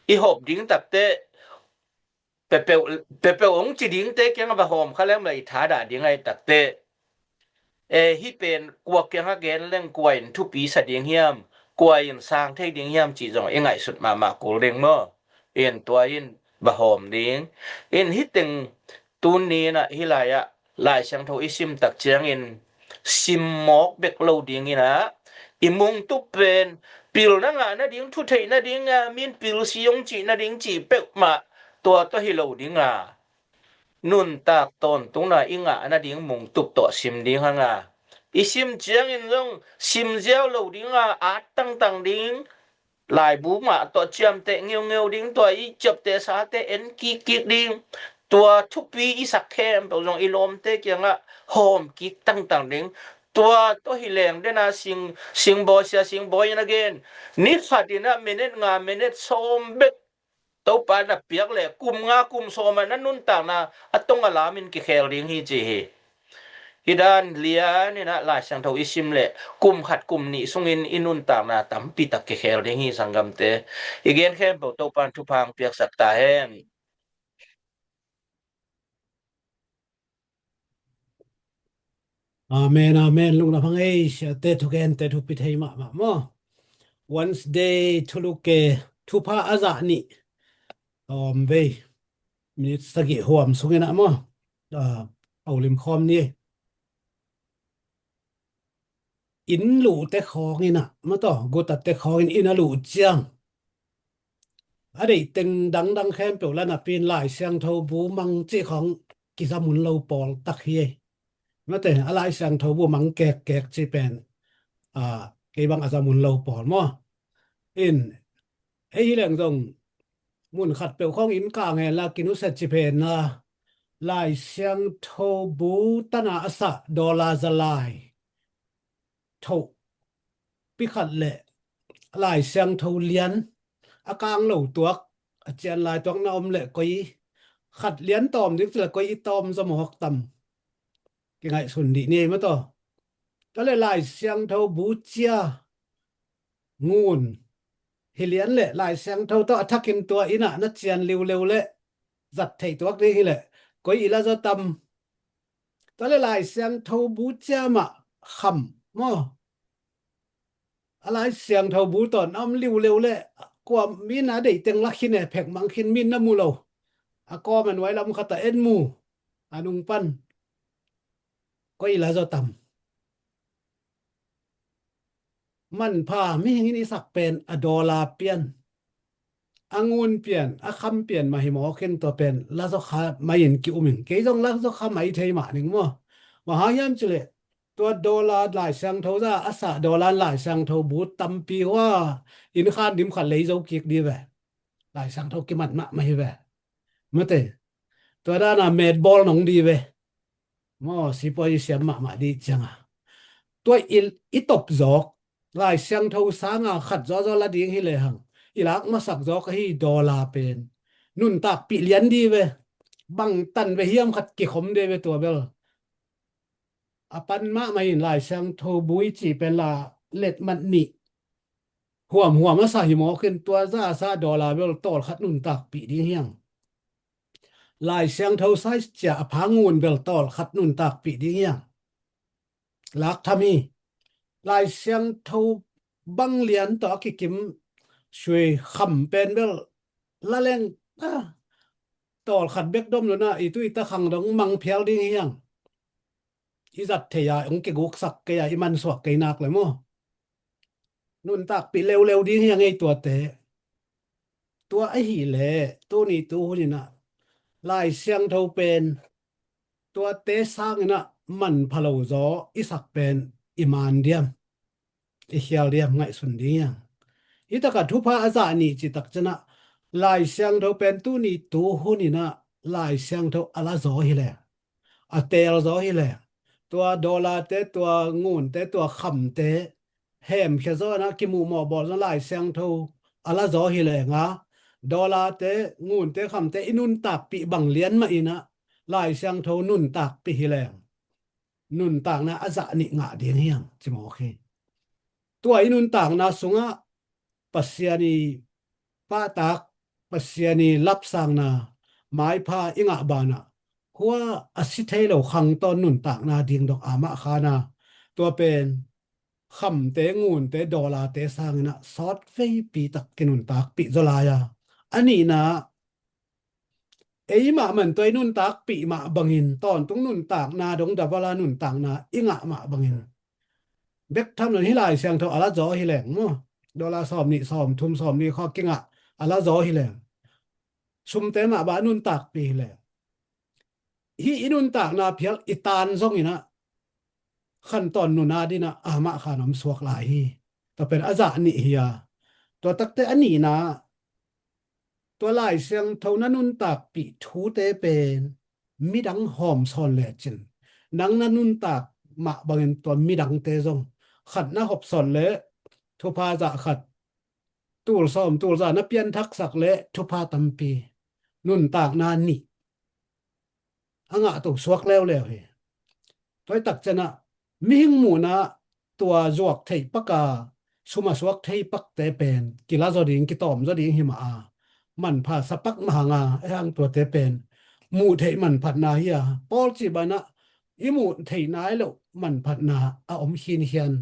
i hawm ding tak teh peuhpeuh, peuhpeuh hong ci dingte kiangah va hawm kha lem la i thadah ding ahi tak teh, e, hih pen kua kiangah gen leng kua in thupi sa ding hiam, kua in sang thei ding hiam cih zong i ngaihsut mahmah kul ding maw? In tua in va hawm ding. In hih teng tuni in ah hih lai-ah Lai Siangtho i sim tak ciangin sim mawk bek lo dingin ah, i mungtup pen pilna ngah nading, thu theih nading a, min pil si hong cih nading cih peuhmah tua tawh hi lo ding a, nuntak tawntungna i ngah nading mungtup tawh sim ding hang a, i sim ciangin zong sim ziau lo ding a, at tangtang ding, laibu mah tawh ciamteh ngeungeu ding, tua i ciapteh sate en kikkik ding, tua thupi i sak khempeuh zong i lawmte kiangah hawm kik tangtang ding. Tua tawh hi leng den a, sing, singbawi sia, singbawi in a gen, ni khat in ah minute nga, minute sawm bek Topa na piak leh kum nga, kum sawm ah na nuntakna a tong a lam in kikhel ding hi ci hi. Hih dan lian in ah Lai Siangtho i sim leh kum khat kum nih sungin i nuntakna tampi tak kikhel ding hi, sanggamte. I gen khempeuh Topa in thupha hong piaksak ta hen. Amen, amen. Lungdam hang ei, siate thugente thupi thei mahmah maw. Wednesday thuluk e, thupha a zah nih. Tawm vei. Minute sagih huam sungin ah maw. Ah, a ulim khawm ni. Inn luhte khawngin ah, mataw, gutate khawngin inn a luh ciang, a deih teng dangdang khempeuh la napi in Lai Siangtho bu mang cih khawng kizamun lo pawl tak hi ei. Mate, a Lai Siangtho bu mang kekkek cih pen, a, kei bang a zamun lo pawl maw. In, ei hi leng zong mun khatpeuh khawng inn kang hen la, kinusia ci phen la, Lai Siangtho bu tana a sah dollar za lai thoh pi khat leh Lai Siangtho lian a kang lo tuak, a cian lai tuak na om leh koi khat lian tawm ding ci leh koi i tawm zaw mawk tam? Kingaihsun dih ni ei mataw. Tua leh Lai Siangtho bu cia ngun hi lian leh Lai Siangtho tawh a thakin tua inn ah na cian liuleu leh zat theih tuak ding hi leh koi i la zaw tam? Tua leh Lai Siangtho bu cia mah kham maw. A Lai Siangtho bu tawh na om liuleu leh kua min a deih teng la khin e, phek mang khin, min na mu lo. A kawm a nuai lam khat ah en mu. A nung pan koi i la zaw tam? Manpha mihing in i sak pen a dollar pian, a ngun pian, a kham pian mah hi mawk in tua pen la zaw kha mai in ki-um in. Kei zong la zaw kha mai thei mah ning maw. Bang hang hiam ci leh tua dollar Lai Siangtho za a sah dollar Lai Siangtho bu tampi hua inn khan dim khat lei zo kik di ve. Lai Siangtho kimat mahmah hi ve. Mate. Tua dana metbawl nong di ve. Maw, sipuai i siam mahmah dih cianga tua i, i top zawk Lai Siangtho sanga khat zawzaw la ding hi lehang i lak masak zawk ahi dollar pen nuntakpih lian di ve. Bang tan ve hiam khat kikhom de ve tua bel. A pan mahmah in Lai Siangtho bu i cih pen la letmat nih huamhuam a sa hi mawk in tua za a sa dollar bel tawlkhat nuntakpih ding hiang. Lai Siangtho size cia a pha ngun bel tawlkhat nuntakpih ding hiang. Lak tham hi. Lai Siangtho bang lian tawh a kikim sui kham pen bel la leng, ah, tawlkhat bek dom lo na, i tu i ta khang dong mang phial ding hi hang. I zat thei a hong kiguksak kei a, i mansuak kei nak le maw. Nuntakpih leuleu ding hi hang ei tuate. Tua ahih leh tuni tu hun in ah Lai Siangtho pen tuate sang in ah manpha lo zaw i sak pen i man diam, i khial diam, ngaihsun ding hi hang. Hi tak ah thupha a zah nih cih tak ciang ah Lai Siangtho pen tuni tu hun in ah Lai Siangtho a la zaw hi leh, a teel zaw hi leh, tua dollar-te, tua ngunte, tua khamte hemkhia zaw in ah kimuhmawh bawl zaw, Lai Siangtho a la zaw hi leng a, dollar-te, ngunte, khamte i nuntakpih bang lian mah in ah Lai Siangtho nuntakpih hi leng nuntakna a zah nih ngah ding hi hang, ci mawk hi. Tua i nuntakna sungah Pasian i pahtak, Pasian i lapsangna maipha i ngah banah hua a si thei lo khang tawn nuntakna ding dong a mah khan a, tua pen khamte, ngunte, dollar-te sang in ah sawt veipi tak kinuntakpih zaw lai a, a nihna ei mah man tua i nuntakpih mah bangin tawntung nuntakna dong, davala nuntakna i ngah mah bangin bek tham lo hi, Lai Siangtho a la zaw hi leng maw, dollar sawm nih, sawm thum, sawm nih khaw kingah a la zaw hi leng, sumte mah bang a nuntakpih hi leng, hi i nuntakna phial i tan zong in ah khan tawn nun a ding ah a mah khan om suak lai hi. Tua pen a zah nih hi a, tua takte a nihna tua Lai Siangtho na nuntakpih thute pen midang hawm sawn lecin, nang na nuntak mah bangin tua midangte zong khat na hawm sawn leh thupha zah khat, tul sawm tul za na pianthaksak leh thupha tampi, nuntakna nih a ngah to suak leuleu hi. Tua i tak ciang ah mihing muhna tua zuak theih pak a, sum a suak thei pakte pen kila zaw ding, kitawm zaw ding hi mah a, manpha sa pak mah hang a, ei hang tuate pen muh theih manphatna hi a, Paul cih banah i muh theih nai loh manphatna a om khinkhian.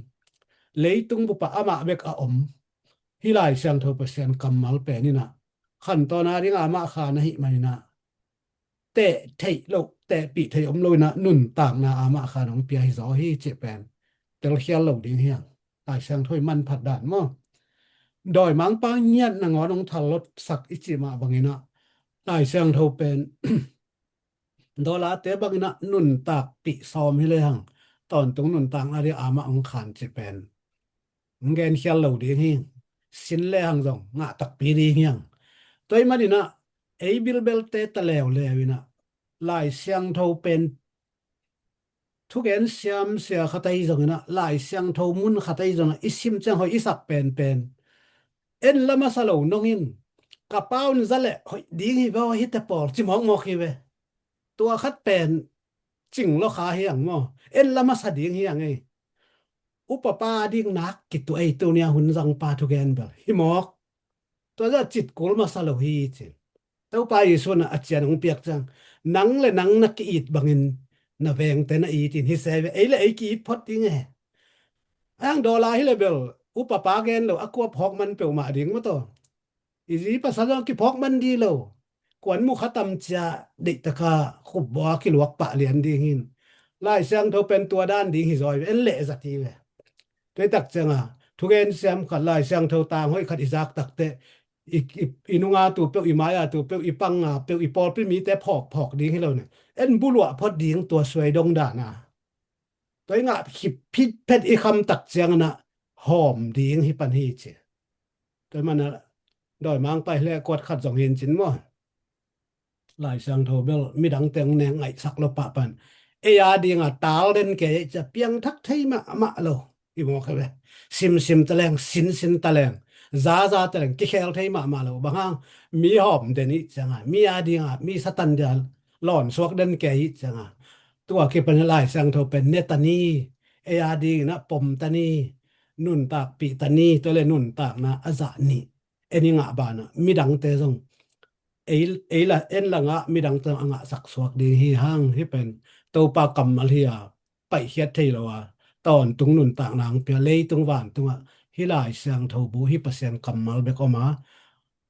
Leitung bup ah amah bek a om. Hi Lai Siangtho Pasian kammal pen in ah khan tawn a ding a mah khan ahih man in ah teh theih loh, tehpih theih om lo in ah nuntakna a mah khan hong pia hi zaw hi cih pen telkhial lo ding hi hang. Lai Siangtho i manphat dan maw. Dawimangpa ngiat nangawn hong thallotsak i cih mah bangin ah Lai Siangtho pen dollar-te bangin ah nuntakpih sawm hi lehang tawntung nuntakna ding a mah hong khan cih pen hong genkhial lo ding hi. Sin lehang zong ngah takpi ding hi hang. Tua ahih manin ah ei bilbelte ta leuleu in ah Lai Siangtho pen thugen siamsia khat ahi zongin ah, Lai Siangtho mun khat ahi zongin ah i sim ciang hoih i sak penpen en la masa lo nong in, ka pa un za leh hoih ding hi ve aw, hite pawl, ci mawkmawk hi ve. Tua khat pen cing lua kha hi hang maw. En la masa ding hi hang ei. Upapa ding nak kituah ei, tuni a hun zangpa thugen bel hi mawk. Tua zah cit kul masa lo hi ci. Topa Jesu in a cian hong piak ciang, nang le nang na ki-it bangin na vengte na it in hi se ve. Ei le ei ki-it phot ding e. Ang dollar hi le bel upapa gen lo, a kua phawk man peuhmah ding maw taw. I zi pasal zong kiphawk man ding lo. Kuan mu kha tam cia deihtaka khupbua kiluak pah lian ding hin. Lai Siangtho pen tua dan ding hi zaw hi ve, en leh zat hi ve. Tua i tak cianga thugen siam khat, Lai Siangtho tang hoih khat i zak takte i, i, i nunga tu peuh, i maia tu peuh, i panga peuh, i pawlpi mite phawkphawk ding hi lo ne. En buluah phot ding tua suai dong dana. Tua i ngah khip phit phet i kham tak ciangin ah hawm ding hi pan hi ci. Tua i mana dawimangpa hi le kuat khat zong hin cin maw. Lai Siangtho bel midangte hong neng ngaihsak lo pah pan ei a dinga tal den kei ei cia piangthak thei mahmah lo. I mawk hi ve. Simsim taleng, sinsin taleng, zaza taleng kikhel thei mahmah lo. Bang hang, mi hawm den i cianga, mi a dinga, mi Satan dia lawnsuak den kei i cianga, tua kipan Lai Siangtho pen ne ta ni, ei a dingin a pom ta ni, nuntakpih ta ni, tua le nuntakna a zah nih en i ngah banah midangte zong ei, ei la, en la ngah midangte zong a ngahsak suak ding hi hang. Hi pen Topa kammal hi a, paihkhiat thei lo a, tawntung nuntakna hong pia, leitung vantungah hih Lai Siangtho bu, hih Pasian kammal bek om a,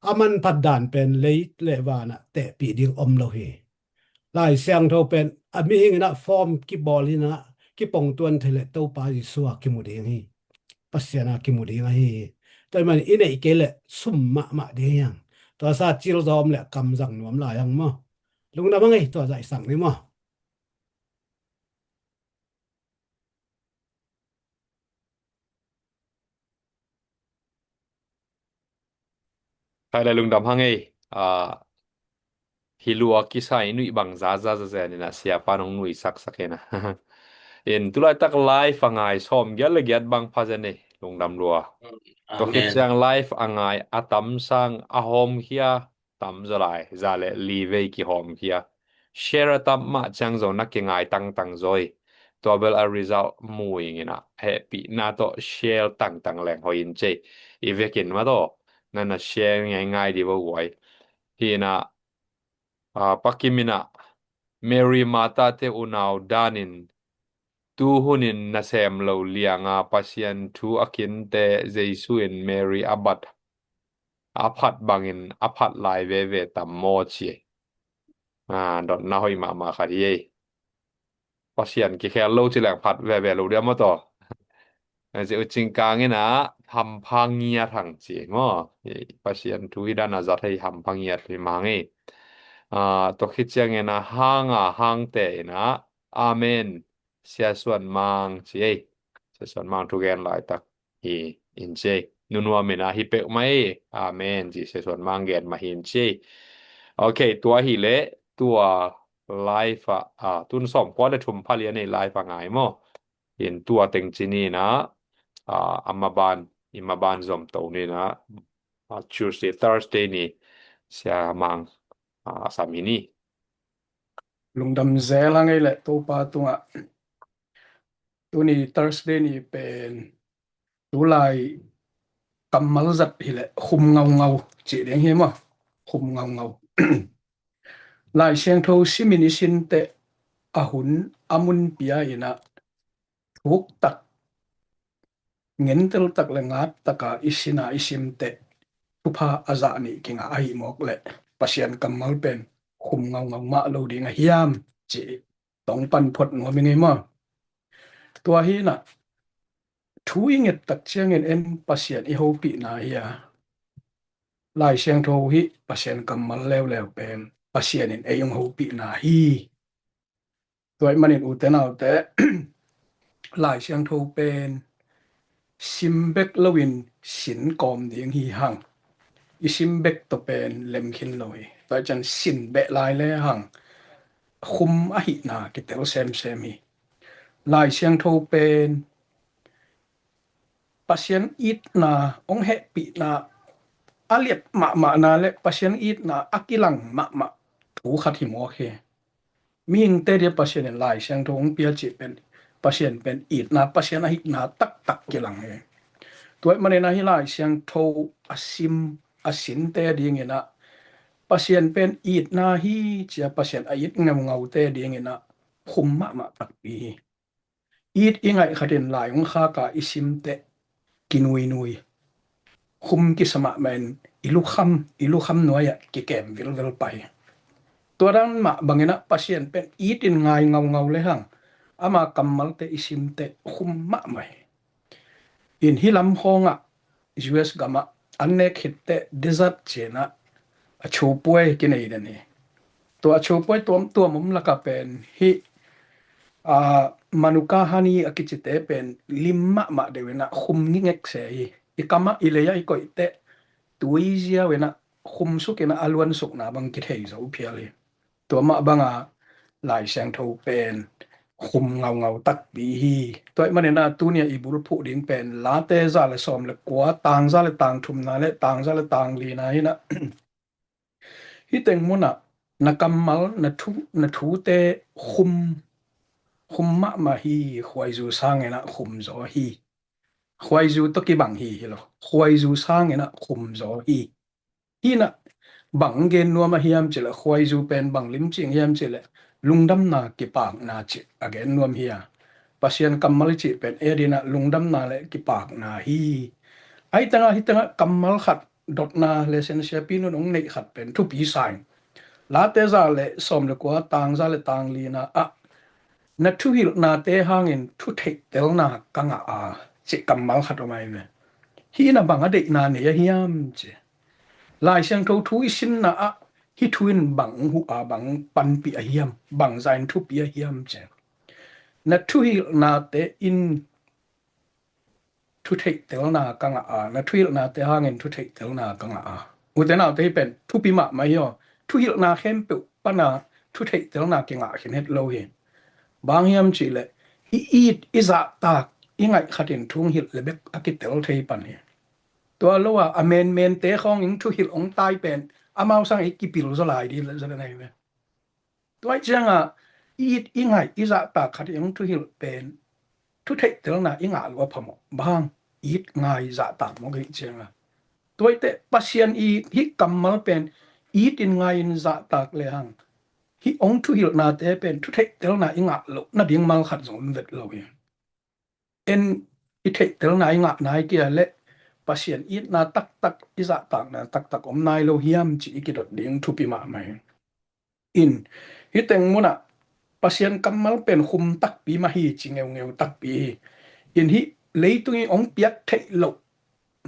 a manphat dan pen lei le vanah tehpih ding om lo hi. Lai Siangtho pen a mihing inah form kibawl inah kipongtuan thei le Topa Jesu a kimu ding hi. Pasian a kimu ding ahi hi. Tua ahih manin i neih kei le sum mahmah ding hi hang. Tua sa cil zawm le kamzang nuam lai hang maw. Lungdam hang ei, tua zaihsak ni maw. Khai le lungdam hang ei. Ah, hi lua kisai nuih bang zaza zazen inah siapa nong nuih saksak inah. In tulaitak live a ngai sawm giat le giat bang pha zen ei. Lungdam lua. Tua khit ciang live a ngai a tam sang a hawmkhia tam zaw lai, za le li vei kihawmkhia. Share a tam mah ciang zaw na kingai tangtang zaw ei. Tua bel a result mu ing inah hehpihna tawh share tangtang leng hoih in ci ei. I vekin mah tawh na na share ngaingai di vo guai. Hi inah, ah, Pa Kim inah Mary Martha te unau danin tu hunin nasem lo lianga Pasian thu a kinte Jesu in Mary a bat a phat bangin a phat lai veve tam maw ci ei. Ah, dotna hoih mahmah khat hi ei. Pasian kikhel lo ci leng phat veve lo dia maw tawh. Zi u cingkang inah hampha ngiat hang ci ei maw. Pasian thu hi dan a zat hei hampha ngiat hi mang ei. Ah, tua khit ciang inah hanga hangte inah amen. Sia Suan Mang ci ei. Sia Suan Mang thugen laitak hi in ci ei. Nunuam inah hi peuh mah ei. Amen ci Sia Suan Mang gen mah hi in ci ei. Ok, tua hi le tua live ah, ah, tun sawm kua le thum pha lian ei live a ngai maw. In tua teng ci ni inah, ah, a maban, i maban zom to ni inah, ah, Tuesday, Thursday ni Sia Mang, ah, a sam hi ni. Lungdam zel hang ei le Topa tungah. Tuni Thursday ni pen tulai kammal zat hi le khum ngaungau ci ding hi maw. Khum ngaungau. Lai Siangtho simin i sinte a hun a mun pia inah thuk tak, ngentel tak le ngat taka i sina i simte thupha a zah nih kingah ahi mawk le Pasian kammal pen khum ngaungau mah lo ding a hiam ci tong pan phot nuam ing ei maw. Tua hi inah thu i nget tak ciangin en Pasian i hopihna hi a, Lai Siangtho hi Pasian kammal leuleu pen Pasian in ei hong hopihna hi. Tua ahih manin ute naute, Lai Siangtho pen sim bek loin sin kawm ding hi hang. I sim bek tawh pen lem khin lo hi. Tua ciang sin beh lai le hang khum ahihna kitel semsem hi. Lai Siangtho pen Pasian itna, hong hehpihna a liat mahmahna le Pasian itna a kilang mahmah thu khat hi mawk hi. Mihingte dia Pasian in Lai Siangtho hong pia cih pen Pasian pen itna, Pasian ahihna taktak kilang hi. Tua ahih manin ahi Lai Siangtho a sim a sinte dingin ah Pasian pen itna hi cia Pasian a it ngaungaute dingin ah khum mahmah takpi hi. It i ngaih khatin lai hong khak a i simteh kinuinui, khum kisa mahmah in i lukham, i lukham nuai-ah kikem vilvel pai. Tua dan mah bangin ah Pasian pen it in ngai ngaungau le hang ama kammalte i simteh khum mahmah hi. In hih lam khawngah U S gamah an nek khitteh desert cianah a chopuai kinei den hi. Tua a chopuai tuamtuam om lakah pen hih, aa, Manuka honey a kicite pen lim mahmah deuh inah khum ngingek se hi. I kamah i lei-ah i koihteh tui ziau inah khum suk inah a luan sukna bang kithei zo phial hi. Tua mah banga Lai Siangtho pen khum ngaungau takpi hi. Tua ahih manin ah tunia i bulphuh ding pen Late za le sawm le kua, tang za le tang thumna le tang za le tang lina hinah hih teng munah na kammal, na thu, na thute khum, khum mahmah hi. Khuaizu sanginah khum zaw hi. Khuaizu tawh kibang hi hi lo. Khuaizu sanginah khum zaw hi. Hinah bang gen nuam a hiam cileh, khuaizu pen bang limcing hiam cileh, lungdamna kipakna cih a gen nuam hi a. Pasian kammal i cih pen ei adingin ah lungdamna le kipakna hi. Ahi tangah, hih tangah kammal khat dotna, lesson siapi nu'n hong neih khat pen thupi sa ing. Late za le sawm le kua, tang za le tang lina ah, "Na thuhilhnate hangin thutheihtelna ka ngah a," cih kammal khat om ahi ve. Hih in ah bang a deihna nei a hiam ci. Lai Siangtho thu i simna ah hih thu in bang huh a, bang panpih a hiam, bang zah in thupi a hiam ci. "Na thuhilhnate in thutheihtelna ka ngah a, na thuhilhnate hangin thutheihtelna ka ngah a." Ute naute, hih pen thupi mahmah hi aw. Thuhilhna khempeuh pana thutheihtelna kingah khin het lo hi. Bang hiam cihleh i it, i zahtak, i ngaih khat in thu hong hilh le bek a kitel thei pan hi. Tua lo a, a menmente khawng in thuhilh hong tai pen amau sang i kipil zaw lai ding zaw den ahi ve. Tua ahih ciangah i it, i ngaih, i zahtak khat in hong thuhilh pen thutheihtelna i ngah loh a phamawh. Bang hang, it, ngai, zahtak mawk ahih ciangah. Tua ahih teh Pasian it, hih kammal pen it in, ngai in, zahtak lehang hih hong thuhilhnate pen thutheihtelna i ngah loh nading mal khat zong om vet lo hi. En, i theihtelna i ngah nai kei a leh Pasian itna taktak, i zahtakna taktak om nai lo hiam cih i kidot ding thupi mahmah hi. In, hih teng munah Pasian kammal pen khum takpi mah hi ci, ngeungeu takpi hi. In, hih leitung in hong piak theih loh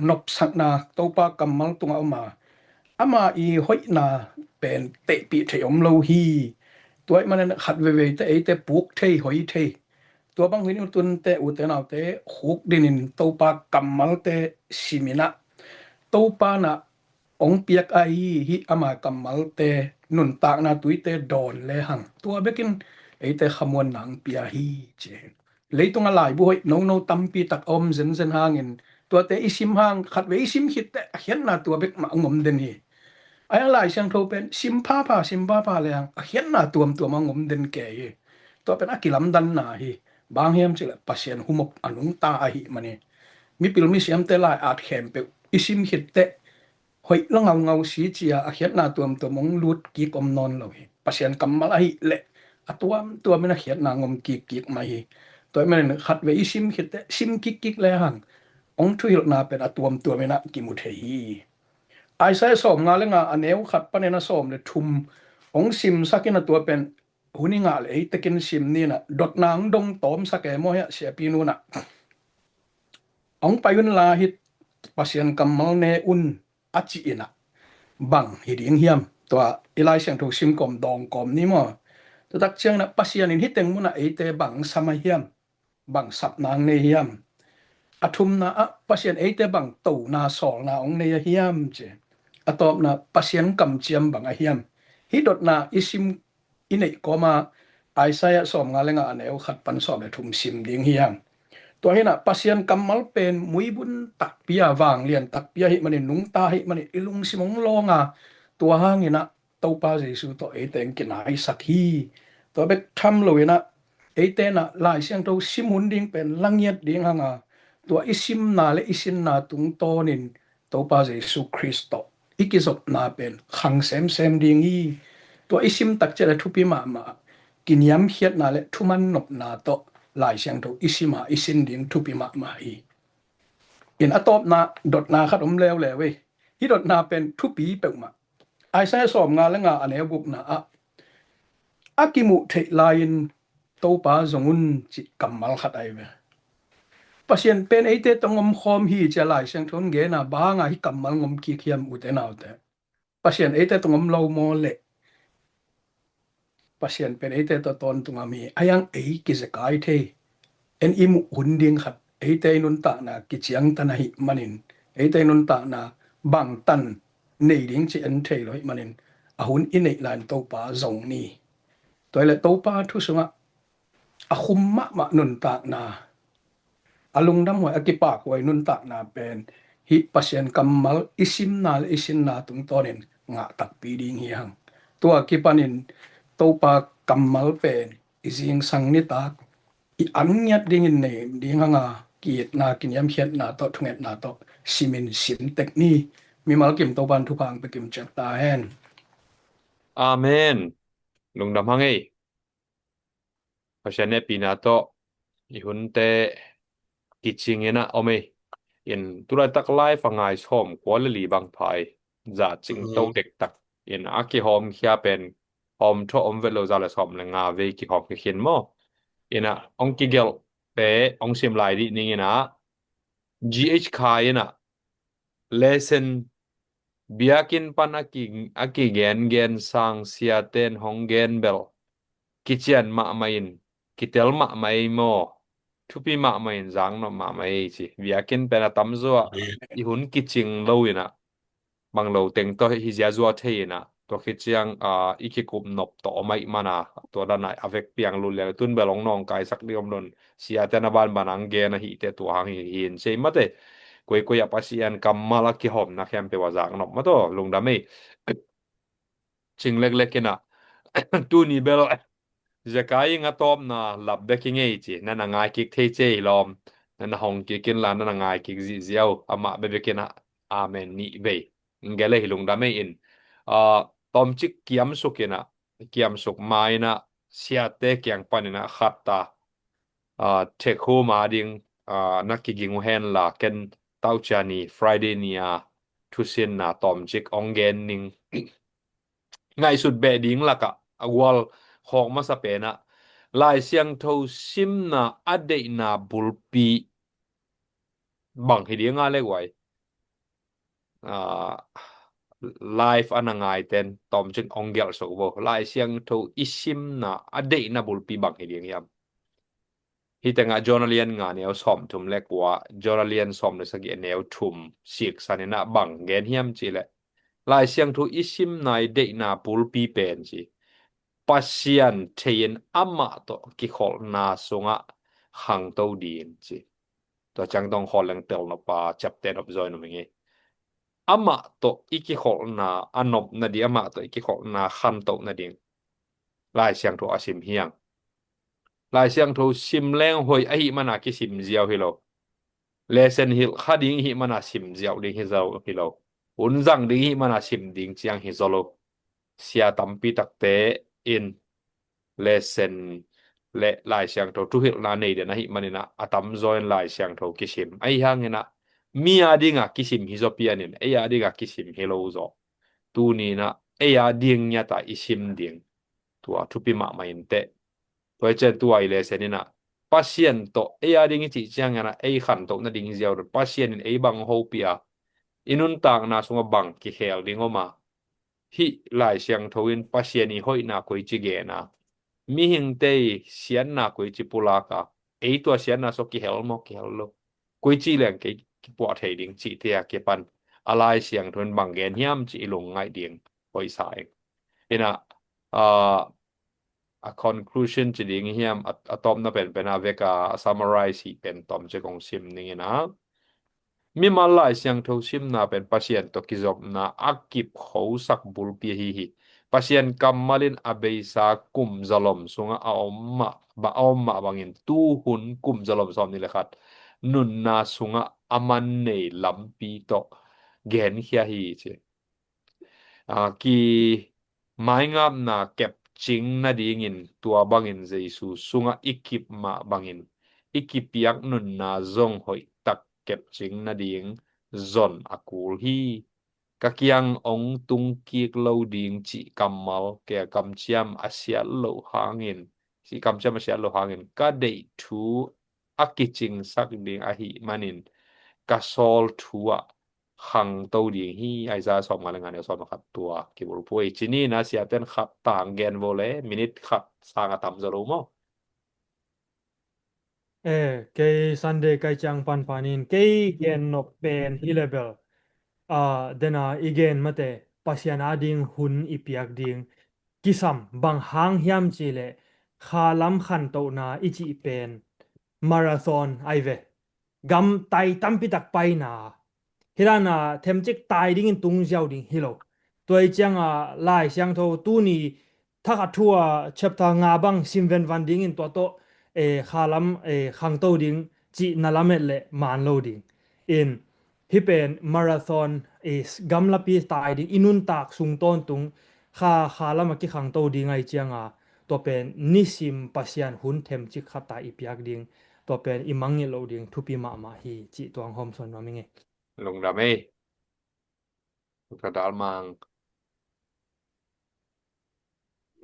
nopsakna Topa kammal tungah om a, ama i hoihna pen tehpih theih om lo hi. Tua ahih manin khat veivei teh eite puk thei, hoi thei. Tua bang hun in, u tunte, ute naute, khukdin in Topa kammalte sim in ah, Topa in ah hong piak ahi hih ama kammalte nuntakna tuite dawn lehang, tua bekin eite khamuanna hong pia hi ci. Leitungah laibu hoih nono tampi tak a om zenzen hangin, tuate i sim hang, khatvei i sim khit teh a khiatna tua bek mah hong om den hi. Ahi hang Lai Siangtho pen sim phapha, sim phapha lehang a khiatna tuamtuam hong om den kei hi. Tua pen a kilamdanna hi. Bang hiam cihleh Pasian humop a nungta ahih manin, mipil misiamte lai-at khempeuh i sim khit teh hoih lo ngaungau si ci-a a khiatna tuamtuam hong lut kik om nawn lo hi. Pasian kammal ahih leh a tuamtuam in a khiatna hong om kikkik mah hi. Tua ahih manin khatvei i sim khit teh, sim kikkik lehang hong thuhilhna pen a tuamtuam in ah kimu thei hi. Isaiah sawmnga le nga, a neu khat panin a sawm le thum hong simsak in ah, tua pen hun i ngah leh ei tekin sim ni in ah, dotna hong dong tawmsak e maw, hiah siapi nu'n ah, "Hong pai unla, hih Pasian kammal ne un," a cih in ah, bang hi ding hiam? Tua i Lai Siangtho sim kawm, dawng kawm ni maw. Tua tak ciangin ah Pasian in hih teng munah eite bang sam a hiam? Bang sapna hong nei hiam? A thumna ah Pasian eite bang tona, sawlna hong nei a hiam ci. A tawpna, Pasian kamciam bang a hiam? Hih dotna i sim, i neih kawma Isaiah sawmnga le nga, a neu khat pan sawm le thum sim ding hi hang. Tua hi in ah Pasian kammal pen muibun takpi a, vanglian takpi ahih manin, nungta ahih manin i lungsim hong lawng a, tua hangin ah Topa Jesu tawh eite hong kinaisak hi. Tua bek tham lo in ah, eite in ah Lai Siangtho sim hun ding pen la ngiat ding hang a, tua i simna le i sinna tungtawnin Topa Jesu Khrist tawh i kizopna pen khang semsem ding hi. Tua i sim tak ciang a thupi mahmah, kiniamkhiatna le thuman nopna tawh Lai Siangtho i sim a, i sin ding thupi mahmah hi. In, a tawpna dotna khat om leuleu hi. Hih dotna pen thupi peuhmah. Isaiah sawmnga le nga, a neu gukna ah, "A kimuh theih lai-in Topa zong un," cih kammal khat ahi ve. Pasian pen eite tawh hong omkhawm hi ci-a Lai Siangtho in gen a, bang hang a hih kammal hong om kik hiam, ute naute? Pasian eite tawh hong om lo maw leh? Pasian pen eite tawh tawntung a om hi. Ahi hang ei kizekai thei. En, i muh hun ding khat, eite i nuntakna kiciangtan ahih manin, eite i nuntakna bangtan nei ding cih en thei lo ahih manin, a hun i neih lai-in Topa zong ni. Tua hi leh Topa thu sungah a khum mahmah nuntakna, a lungdamhuai, a kipakhuai nuntakna pen hih Pasian kammal i simna le i sinna tungtawnin ngah takpi ding hi hang. Tua kipanin Topa kammal pen i zingsang nitak i an ngiat dingin nei ding hang a, ki-itna, kiniamkhiatna tawh, thungetna tawh simin sim tek ni. Mimal kim Topa'n thupha hong pia kim ciat ta hen. Amen. Lungdam hang ei. Pasian hehpihna tawh i hunte kicing in a om ei. In tulaitak live a ngai sawm kua le li bang pha ei. Za cing to dektak in a kihawmkhia pen hawm thaw om vet lo za le sawm le nga vei kihawmkhia khin maw. In a hong kigelhte hong sim lai dih ning in a G H Khai in a lesson biakinn pan a ki, a kigengen sang siaten hong gen bel kician mahmah in kitel mahmah ei maw, thupi mahmah in zaknop mahmah ei ci. Biakinn pen a tamzaw ah i hun kicing lo in a bang lo teng tawh hi ziazua thei in a tua khit ciang i kikup nop tawh om ahih man a tua dan a a vek piang lut lian tun bel hong nawngkaisak ding om lo in siate na banban ang gen ahihte tua hang hi hi in sei mate. Kuaikuai a Pasian kammal a kihawmna khempeuh a zaknop mah tawh lungdam ei. Cing leklek in a tuni bel Zekai ing a tawpna lap bek hi ngei ci na na ngai kik thei ci ei lawm. Na na hong kik in la na na ngai kik zihziau amah bebek in a amen nih vei. Ngele hi lungdam ei in tawmcik kiamsuk in a kiamsuk ma in a siate kiang pan in a khat ta. Thekhum a ding na kiging uh hen la ken taucia ni Friday ni a thusinna tawmcik ong gen ning. Ngaihsut beh ding lakah a gual khawk masa pen ah Lai Siangtho simna a deihna bulpi bang hi ding a le guai. Live a na ngaiten tawmcik ong gelh sok vo. Lai Siangtho i simna a deihna bulpi bang hi ding hiam? Hi tengah John a lian nga neu sawm thum le kua, John a lian sawm le sagih neu thum siksan in ah bang gen hiam cih leh Lai Siangtho i simna i deihna bulpi pen ci Pasian thei-in amah tawh kikholhna sungah khangto ding ci. Tua ciang tawng khawl leng tel nop a ciapte nop zaw in om ing ei. Amah tawh i kikholhna a nop nading, amah tawh i kikholhna khantoh nading Lai Siangtho a sim hiang. Lai Siangtho sim leng hoih ahih mana kisim ziau hi lo. Lesson hilh kha ding ihih mana sim ziau ding hi zo hi lo. Hun zang ding ihih mana sim ding ciang hi zo lo. Sia tampi takte in lesson le Lai Siangtho thuhilhna nei den ahih manin ah a tamzaw in Lai Siangtho kisim. Ahi hangin ah mi a dingah kisim hi zaw pianin ei a dingah kisim hi lo zaw. Tuni in ah ei a ding ngiat a i sim ding. Tua thupi mahmah in teh. Tua hi cian tua i lesson in ah Pasian tawh ei a ding i cih ciangin ah ei khantoh nading ziau dun Pasian in ei bang hopih a i nuntakna sungah bang kikhel ding om a hih Lai Siangtho in Pasian i hoihna koici gen a, mihingte i siatna koici pulak a, ei tua siatna sawk kihel maw kihel lo, koici leng kei kipuah thei ding cihte a kipan a Lai Siangtho in bang gen hiam cih i lungngaih ding hoihsa ing. In ah a conclusion ci ding hiam, a tawpna penpen a vek a summarize hi pen tawmcik kong sim ning in ah mimal Lai Siangtho simna pen Pasian tawh kizopna a kip khosak bulpi ahi hi. Pasian kammal in a beisa kum zalom sungah a om mah, a om mah bangin tuhun kum zalom sawm nih le khat nunna sungah a man nei lampi tawh genkhia hi ci. Ki maingapna kepcing nadingin tua bangin Jesu sungah i kip mah bangin i kipiak nunna zong hoihtak kepcing nading zon a kul hi. Ka kiang ong tung kik lo ding cih kammal, kei a kamciam a siat loh hangin, cih kamciam a siat loh hangin ka deih thu a kicingsak ding ahih manin ka sawl thu ah khangto ding hi. Isaiah sawm nga le nga neu sawm le khat tua kibulphuh ei. Cini na siaten khat tang gen vo le minit khat sang a tam zaw lo maw? Eh, kei Sunday kai ciang panpanin kei gen nop pen hi le bel a dena i gen mate Pasian a ding hun i piak ding kisam bang hang hiam cih leh khalam khantohna i cih pen marathon ai ve. Gam tai tampi tak paina hi dan a themcik tai dingin tung ziau ding hi lo. Tua i cianga Lai Siangtho tuni Thakhat thu a chapter nga bang sim venvan dingin tua tawh khalam khangto ding cihna lamet le man lo ding in hih pen marathon gamlapi tai ding i nuntak sung tawntung kha khalam a kikhangto ding ahi cianga tua pen nisim Pasian hun themcik khat a i piak ding tua pen i mangngilh loh ding thupi mahmah hi cih tua hong hawmsawn nuam ing e. Lungdam ei. Ka dal mang.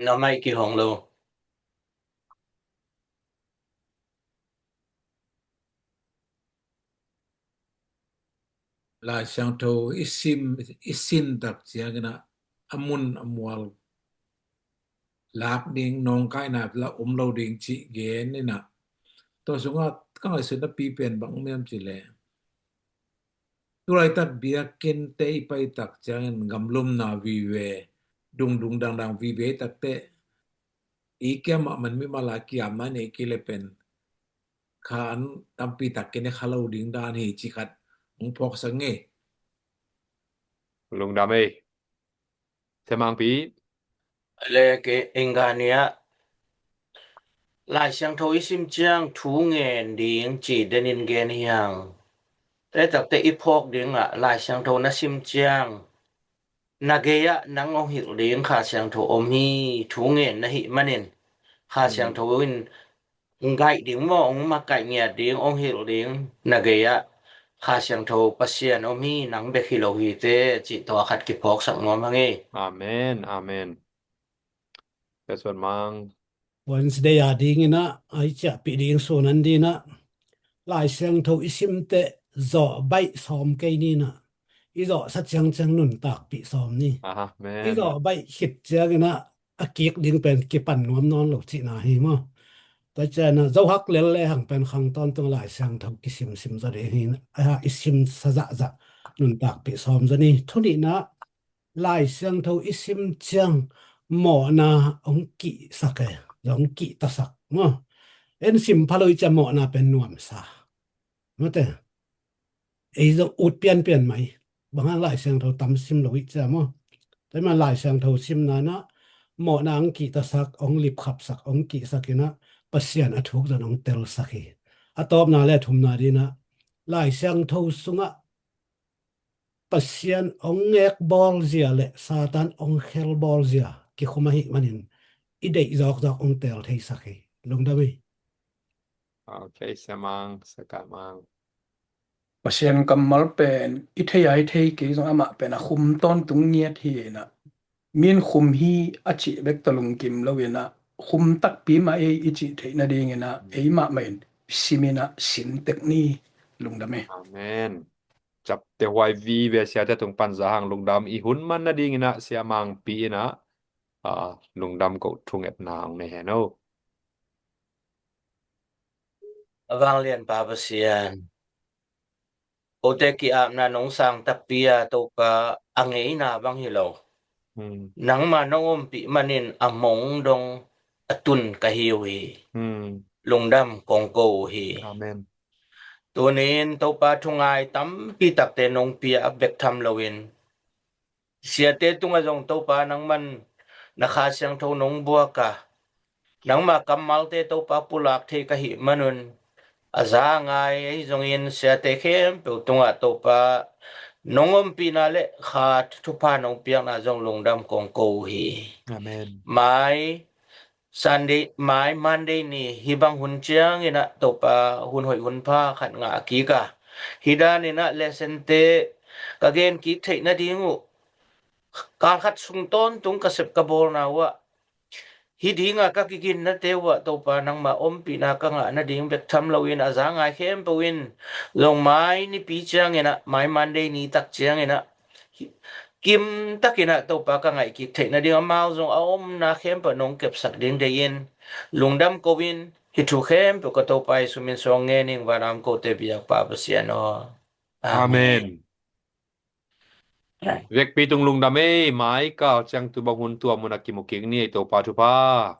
Na mai kihong lo. Lai Siangtho i sim, i sin tak ciangin ah a mun a mual lak ding, nawngkaina la om lo ding cih gen in ah, tua sungah ka ngaihsutna pi pen bang om hiam cih leh, tulaitak biakinnte i pai tak ciangin gamlumna vive, dungdung dangdang vive takte i kiamah man mimal a kiamna nei kei le pen khan tampi tak kine kha lo ding dan hi cih khat hong phawksak ing e. Lungdam ei. Sia Mangpi. Le ke engania Lai Siangtho i sim ciang thu ngen ding ci denin gen hi hang. Tua takte i phawk dingah Lai Siangtho na sim ciang na gei-ah nang hong hilh ding Kha Siangtho om hi. Thu ngen na hih manin Kha Siangtho in hong gaih ding maw, hong makaih ngiat ding, hong hilh ding na gei-ah Kha Siangtho Pasian om hi, nang bek hi lo hi te cih tua khat kiphawksak nuam hang e. Amen, amen. Sia Suan Mang. Wednesday a dingin ah ai ciahpih ding sun an dingin ah Lai Siangtho i simte zawh baih sawm kei ni in ah, i zawhsa ciangciang nuntakpih sawm ni. Aha, amen. I zawh baih khit ciangin ah a kik ding pen kipan nuam nawn lo cihna hi maw? Tua ciangin ah zohak lel le hang pen khang tawntung Lai Siangtho kisimsim zaw ding hi in ah, i simsa zahzah nuntakpih sawm zaw ni. Thu nihna, Lai Siangtho i sim ciang mawhna hong kihsak e, hong kihtasak maw? En sim pha lo i ciang mawhna pen nuamsa. Mate. Ei zong ut pianpian mai. Bang hang Lai Siangtho tam sim lo i ciang maw? Tua i man Lai Siangtho simna in ah mawhna hong kihtasak, hong lipkhapsak, hong kihsak in ah Pasian a thuk zong hong telsak hi. A tawpna le a thumna dingin ah Lai Siangtho sungah Pasian hong ngekbawl zia le Satan hong khelbawl zia kikhum ahih manin i deih zawkzawk hong tel theisak hi. Lungdam hi. Ok, Sia Mang, Sia Ka Mang. Pasian kammal pen i thei a i thei kei zong amah pen a khum tawntung ngiat hi in ah, min khum hi a cih bek tawh lungkim lo in ah, khum takpi mah ei i cih theih nadingin ah ei mahmah in sim in ah sim tek ni. Lungdam e. Amen. Ciapteh huai vive siate tung pan za hang. Lungdam. I hun man nadingin ah Sia Mangpi in ah, ah, lungdam ko thungetna hong nei hen o. A vanglian Pa Pasian, kote ki-apna nong sang takpi a Topa, a ngeina bang hi lo. Hmm. Nangma nong ompih manin a mong dong a tun ka hi uh hi. Hmm. Lungdam kong ko uh hi. Amen. Tunin Topa, thungai tampi takte nong pia a bek tham loin, siate tungah zong Topa nangman na Kha Siangtho nong buak a, nangma kammalte Topa pulak thei ka hih manun, a za ngai ahi zongin siate khempeuh tungah Topa nong ompihna le kha thupha nong piakna zong lungdam kong ko uh hi. Amen. Mai Sunday, mai Monday ni hih bang hun ciangin ah Topa hun hoih hun pha khat ngah kik a, hih danin ah lesson-te ka gen kik theih nading uh, kal khat sung tawntung ka sep ka bawlna uh ah, hih dinga ka kiginnate uh ah Topa nangma ompihna ka ngah nading bek tham loin a za ngai khempeuh in zong mai nipi ciangin ah, mai Monday ni tak ciangin ah kim takin ah Topa ka ngaih kik theih nading, amau zong a omna khempeuh nong kepsak ding deihin lungdam ko-in, hih thu khempeuh ka Topa Jesu min suang ngen ing, vanam kote biak Pa Pasian aw. Amen. Amen. Vekpi tung lungdam ei, mai kal ciang tu bang hun tua mun a kimu kik ni ei, Topa thupha.